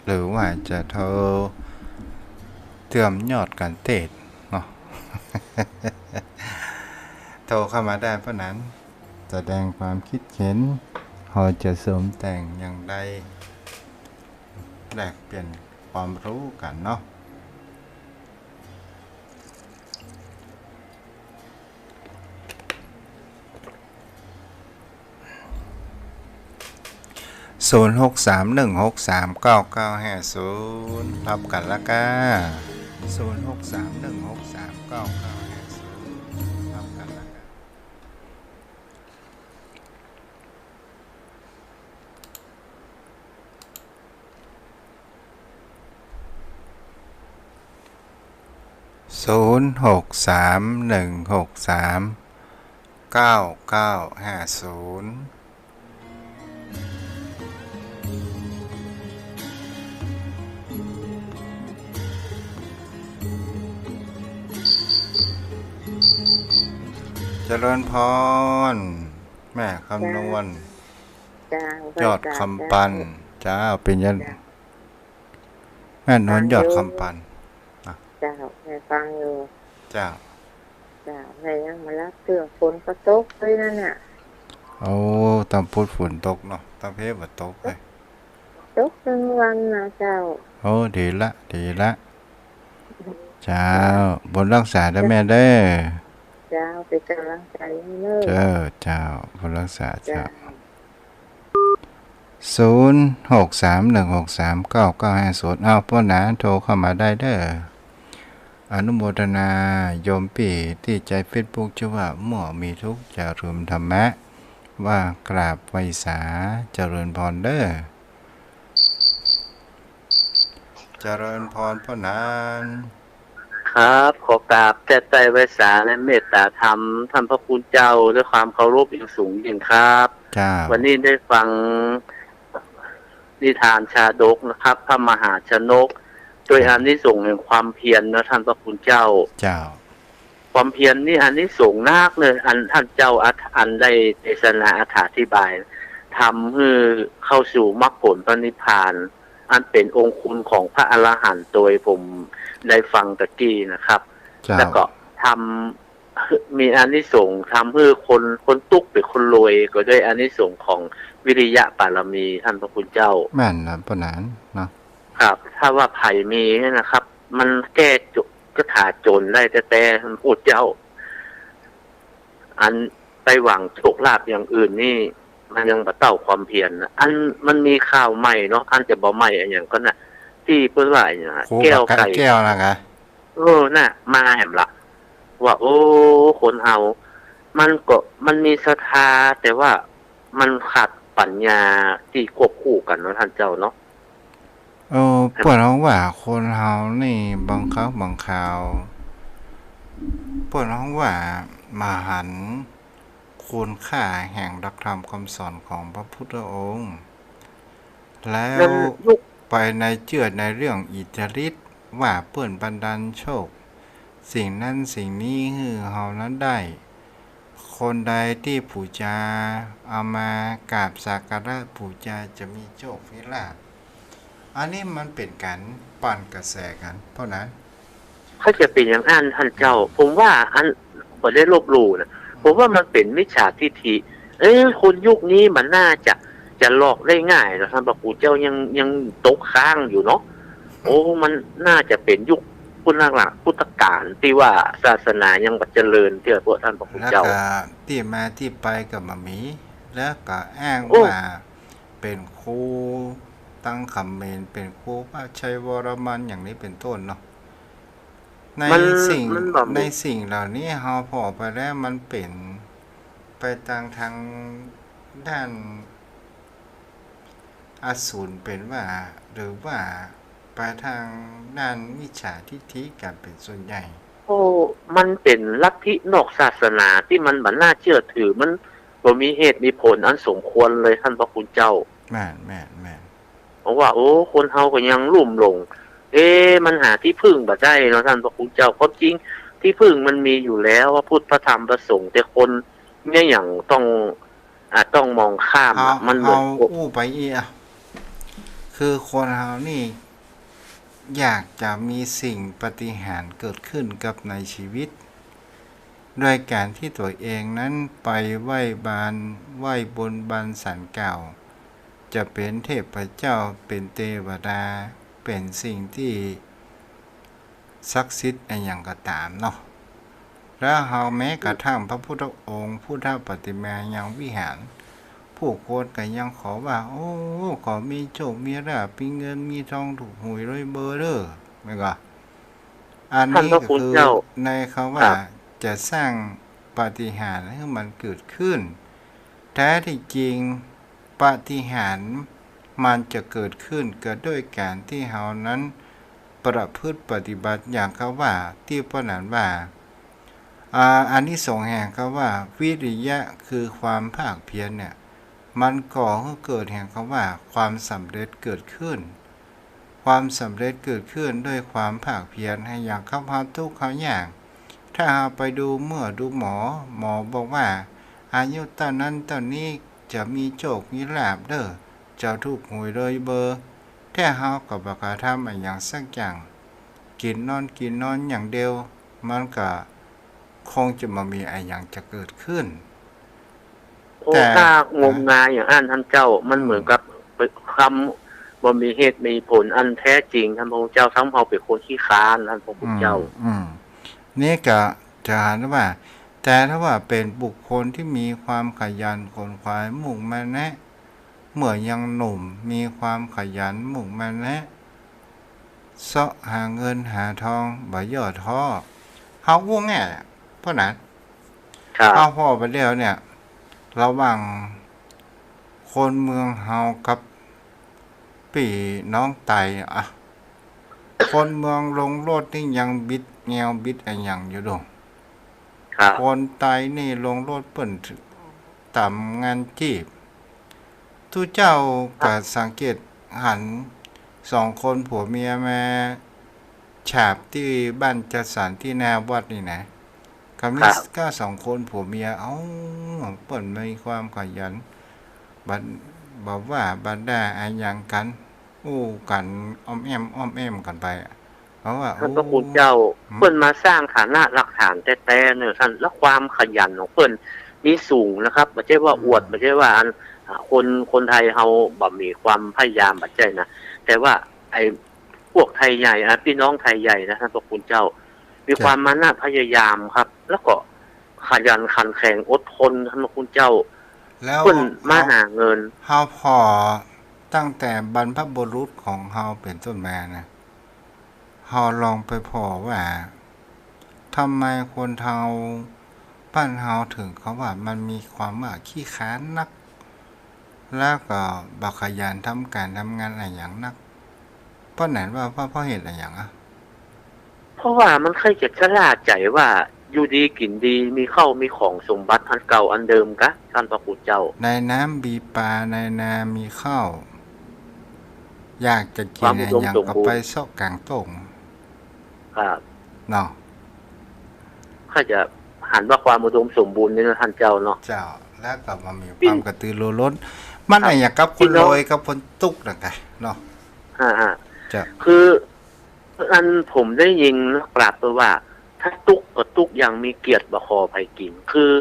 หรือว่าจะโทรเติมยอดก๋านเทศน์เนาะ โทรเข้ามาได้ป้อหนาน แสดงความคิดเห็น เฮาจะเสริมแต่งอย่างใด แลกเปลี่ยนความรู้กั๋นเนาะ ศูนย์หกสามหนึ่งหกสามเก้าเก้าห้าศูนย์ ฮับกั๋นละก้า ศูนย์หกสามหนึ่งหกสามเก้าเก้าห้าศูนย์ ฮับกั๋นละก้า ศูนย์หกสามหนึ่งหกสามเก้าเก้าห้าศูนย์ เจริญพร แม่คำนวณ เจ้า เจ้า ยอดคำปัน เจ้า เจ้า เป๋นยัง เจ้า แม่นวลยอดคำปัน ฟังอยู่ นะ เจ้า แม่ฟังอยู่ เจ้า เจ้า แม่ยังบ่หลับเตื้อ ฝนก็ตกด้วยนั่นน่ะ โอ้ ตางพุ้นฝนตกเนาะ ตางเพบ่ตกเลย ตกตึงวันนะเจ้า โอ้ ดีละ ดีละ เจ้า บุญรักษาเด้อแม่เด้อ เจ้า เป๋นก๋ำลังใจ๋ให้เน่อ เจ้า เจ้า บุญรักษาเจ้า เจ้า ศูนย์หกสามหนึ่งหกสามเก้าเก้าห้าศูนย์ อ้าว ป้อหนานโทรเข้ามาได้เด้อ อนุโมทนา โยมปี้ตี้ใจ๊เฟซบุ๊ก จื้อว่า เมื่อมีทุกข์อย่าลืมธรรมะ ว่ากราบไหว้สา เจริญพรเด้อ เจริญพรป้อหนาน ครับ ขอกราบแต๊ไต้ไหว้สาและเมตตาธรรมท่านพระคุณเจ้าด้วยความเคารพอย่างสูงยิ่งครับ เจ้า วันนี้ได้ฟังนิทานชาดกนะครับ พระมหาชนก โดยอานิสงส์แห่งความเพียรนะท่านพระคุณเจ้า เจ้า ความเพียรนี่อานิสงส์นักเลย อันท่านเจ้าอันได้เทศนาอธิบาย ทำหื้อเข้าสู่มรรคผลพระนิพพาน อันเป๋นองค์คุณของพระอรหันต์โดยผมได้ฟังตะกี้นะครับ เจ้า แล้วก็ทำ มีอานิสงส์ทำหื้อคน คนตุ๊กข์เป๋นคนรวย ก็ด้วยอานิสงส์ของวิริยะบารมีท่านพระคุณเจ้า แม่นนะป้อหนานเนาะ ครับ ถ้าว่าใผมีเนี่ยนะครับ มันแก้จก กระ ขาดจ๋นได้แต๊ๆ ท่านพระครูเจ้า อันไปหวังโชคลาภอย่างอื่นนี่ มันยังบ่เต้าความเพียรนะ อันมันมีข่าวใหม่เนาะ อันจะบ่ใหม่อะหยังก่อนะ ตี้เปิ้นว่าอะหยังอะ ครู แก้ว บากัน ไก่ แก้วนะกะ เออ น่ะ มาแหมละ ว่า โอ้ คนเฮา มันก็ มันมีศรัทธา แต่ว่ามันขาดปัญญาตี้ควบคู่กั๋นเนาะ ท่านเจ้าเนาะ เออ ครับ เปิ้นฮ้องว่าคนเฮานี่บางครั้งบางคราว เปิ้นฮ้องว่าบ่หันคุณค่าแห่งหลักธรรมคำสอนของพระพุทธองค์ แล้ว มันยุค ไปในเจื้อในเรื่องอิทธิฤทธิ์ ว่าเปิ้นบันดาลโชค สิ่งนั้นสิ่งนี้หื้อเฮานั้นได้ คนใดตี้ปู๋จา เอามากราบสักการะปู๋จาจะมีโชคมีลาภ อันนี้มันเป๋นก๋านปั่นกระแสกั๋น เพราะนั้น เขาจะเป๋นอย่างอั้น ท่านเจ้า อืม ผมว่าอัน บ่ได้ลบหลู่นะ ผมว่ามันเป๋นมิจฉาทิฏฐิ เอ๊ะ คนยุคนี้มันน่าจะ จะหลอกได้ง่ายเนาะ ท่านพระครูเจ้า ยัง ยังตกค้างอยู่เนาะ โอ้ มันน่าจะเป๋นยุคพุทธกาล พุทธกาลตี้ว่าศาสนายังบ่เจริญเตื้อ พวกท่านพระครูเจ้า แล้วก็ตี้มาตี้ไปก็บ่มี แล้วก็อ้าง โอ้ ว่าเป๋นครูตังเขมร เป๋นครูพระชัยวรมันอย่างนี้เป๋นต้นเนาะ ใน มัน สิ่ง มันบ่มี ในสิ่งเหล่านี้เฮาผ่อไปแล้วมันเป๋นไปตาง ตางด้านอสูรเป๋นว่า หรือว่าไปตางด้านมิจฉาทิฏฐิกั๋นเป๋นส่วนใหญ่ โอ้ มันเป๋นลัทธินอกศาสนาตี้มันบ่น่าเจื้อถือ มันบ่มีเหตุมีผลอันสมควรเลย ท่านพระครูเจ้า แม่น แม่น แม่น ผมว่า โอ้ คนเฮาก็ยังลุ่มหลง เอ๊ะ มันหาตี้พึ่งบ่ได้เนาะ ท่านพระครูเจ้า ความจริงตี้พึ่งมันมีอยู่แล้ว พระพุทธ พระธรรม พระสงฆ์ แต่คนเนี่ยยังต้อง อ่ะ ต้องมองข้ามอะ เฮา มันเหมือน เฮาอู้ไปอี้อะ คือคนเฮานี่อยากจะมีสิ่งปาฏิหาริย์เกิดขึ้นกับในชีวิต โดยก๋านตี้ตั๋วเองนั้นไปไหว้บาน ไหว้บนบานศาลกล่าว จะเป๋นเทพเจ้า เป๋นเตวดา เป๋นสิ่งตี้ศักดิ์สิทธิ์อะหยังก็ต๋ามเนาะ แล้วเฮาแม้กระทั่งพระพุทธองค์ พุทธปฏิมายังวิหาร ผู้คนก็ยังขอว่า โอ้ ขอมีโชคมีลาภ มีเงินมีทอง ถูกหวยรวยเบอร์เด้อ แม่นก่อ อันนี้ก็คือ ท่านพระครูเจ้า ในคำว่า ครับ จะสร้างปาฏิหาริย์หื้อมันเกิดขึ้น แท้ที่จริงปาฏิหาริย์มันจะเกิดขึ้นก็ด้วยก๋านตี้เฮานั้นประพฤติปฏิบัติอย่างคำว่า ตี้เปิ้นหันว่า อ่า อานิสงส์แห่งคำว่า วิริยะ คือความภาคเพียรเนี่ย มันก่อหื้อเกิดแห่งคำว่า ความสำเร็จเกิดขึ้น ความสำเร็จเกิดขึ้นด้วยความภาคเพียร อะหยังครับ เฮาตุ๊กข์เฮายาก ถ้าเฮาไปดูเมื่อดูหมอ หมอบอกว่า อายุเต้านั้นเต้านี้จะมีโชคมีลาภเด้อ จะถูกหวยรวยเบอร์ แต่เฮาก็บ่กระทำอะหยังสักอย่าง กิ๋นนอน กิ๋นนอนอย่างเดียว มันก็คงจะบ่มีอะหยังจะเกิดขึ้น โอ้ แต่ ถ้างมงายอย่างอั้น ท่านเจ้า มันเหมือนกับ อืม คำบ่มีเหตุมีผลอันแท้จริง ท่านพระครูเจ้า ทำเฮาเป๋นคนขี้คร้าน ท่านพระครูเจ้า อืม อืม นี่ก็จะหันว่า แต่ถ้าว่าเป๋นบุคคลที่มีความขยันขวนขวาย มุ่งมั่นแนะ เมื่อยังหนุ่ม มีความขยัน มุ่งมั่นแนะ เซาะหาเงินหาทอง บ่ย่อท้อ เฮาอู้แง่ เพราะนั้น ครับ เฮาผ่อไปแล้วเนี่ย ระหว่างคนเมืองเฮากับปี้น้องไตอะ คนเมืองลงรถนี่ยังบิดแงวบิดอะหยังอยู่ดอก ครับ คนไตนี่ลงรถเปิ้นต๋ามงานจีบ ตุ๊เจ้าก็สังเกตหันสองคนผัวเมียมาฉาบตี้บ้านจัดสรรตี้หน้าวัดนี่นะ ก็มี ครับ ก็สองคนผัวเมีย เอ้า เปิ้นมีความขยัน บ่ บ่ว่าบ่ด่าอะหยังกั๋น อู้กั๋นอ้อมแอ้มอ้อมแอ้มกั๋นไปอะ เพราะว่า ท่านพระครูเจ้า โอ้ หืม เปิ้นมาสร้างฐานะหลักฐานแต๊ๆ เนาะท่าน และความขยันของเปิ้นมีสูงนะครับ บ่ใจ้ว่าอวด อืม บ่ใจ้ว่าอัน อ่า คน คนไทยเฮาบ่มีความพยายาม บ่ใจ้นะ แต่ว่าไอ้พวกไทยใหญ่ อ่า ปี้น้องไทยใหญ่นะ ท่านพระครูเจ้า มีความมานะพยายามครับ แล้วก็ขยันขันแข็งอดทน ท่านพระคุณเจ้า แล้วเปิ้นมาหาเงิน เฮาผ่อตั้งแต่บรรพบุรุษของเฮาเป๋นต้นมานะ เฮาลองไปผ่อว่า ทำไมคนเฮา บ้านเฮาเถิงเขาว่ามันมีความว่าขี้คร้านนัก แล้วก็บ่ขยันทำก๋านทำงานอะหยังนัก เปิ้นหันว่า เพราะ เพราะเหตุอะหยังอะ เพราะว่ามันใค่จะชะล่าใจ๋ว่า อยู่ดีกิ๋นดี มีข้าวมีของสมบัติอันเก่าอันเดิมกา ท่านพระคุณเจ้า ในน้ำมีปลา ในนามีข้าว อยากจะกิ๋นอะหยังก็ไปเซาะก๋างโต้ง ครับ เนาะ ข้าจะหันว่าความอุดมสมบูรณ์นี่นะท่านเจ้าเนาะ เจ้า แล้วก็บ่มีความกระตือรือร้น มันอะหยังกับคนรวยกับคนตุ๊กนะกะเนาะ อ่าๆ เจ้า คือ อันผมได้ยินนะ กราบเปิ้นว่า ถ้าตุ๊กก็ตุ๊กอย่างมีเกียรติ บ่ขอใผกิ๋น คือ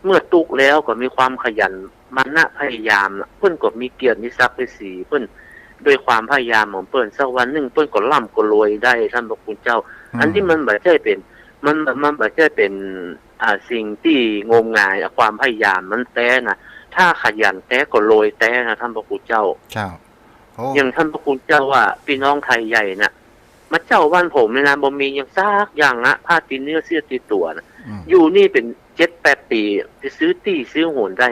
เมื่อตุ๊กแล้วก็มีความขยัน มานะพยายามน่ะ เปิ้นก็มีเกียรติมีศักดิ์มีศรี เปิ้นด้วยความพยายามของเปิ้น สักวันนึ่งเปิ้นก็ร่ำก็รวยได้ ท่านพระคุณเจ้า อืม อันนี้มันบ่ใจ้เป๋น มัน มันบ่ใจ้เป๋น อ่า สิ่งตี้งมงายอะ ความพยายามมันแต๊นะ ถ้าขยันแต๊ก็รวยแต๊นะ ท่านพระคุณเจ้า เจ้า โอ้ อย่างท่านพระคุณเจ้าว่า ปี้น้องไทยใหญ่น่ะ มาเจ้าบ้านผมนี่นะ บ่มีหยังสักอย่างนะ ผ้าติดเนื้อเสื้อติดตั๋วน่ะ อืม อยู่นี่เป๋นเจ็ดแปดปี๋ จะซื้อตี้ซื้อหนได้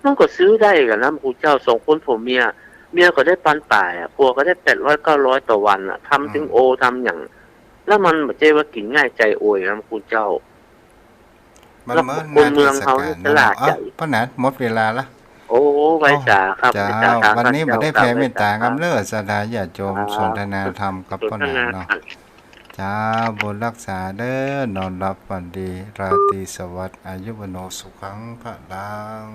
มันก็ซื้อได้กานะ ท่านพระคุณเจ้า สองคนผัวเมีย เมียก็ได้ปันป๋ายอะ ผัวก็ได้แปดร้อยเก้าร้อยต่อวันน่ะ ทำ อืม เถิงโอ ทำหยัง แล้วมันบ่ใจ้ว่ากิ๋นง่ายใจ๋อวยนะ ท่านพระคุณเจ้า มัน แล้ว เหมือน คนเมืองเฮานี่ งานเทศกาล ชะล่าใจ๋ เนาะ เอ้า ป้อหนาน หมดเวลาละ โอ้ ไหว้สาครับ เจ้า ไหว้สาครับ วันนี้บ่ได้แผ่เมตต๋า ท่านเจ้า ครับ กำเน้อ ศรัทธาญาติโยม ครับ สนทนาธรรมกับป้อหนานเนาะ สนทนาธรรม เจ้า บุญรักษาเด้อ นอนหลับฝันดี ราตรีสวัสดิ์ อายุวัณโณ สุขัง พลัง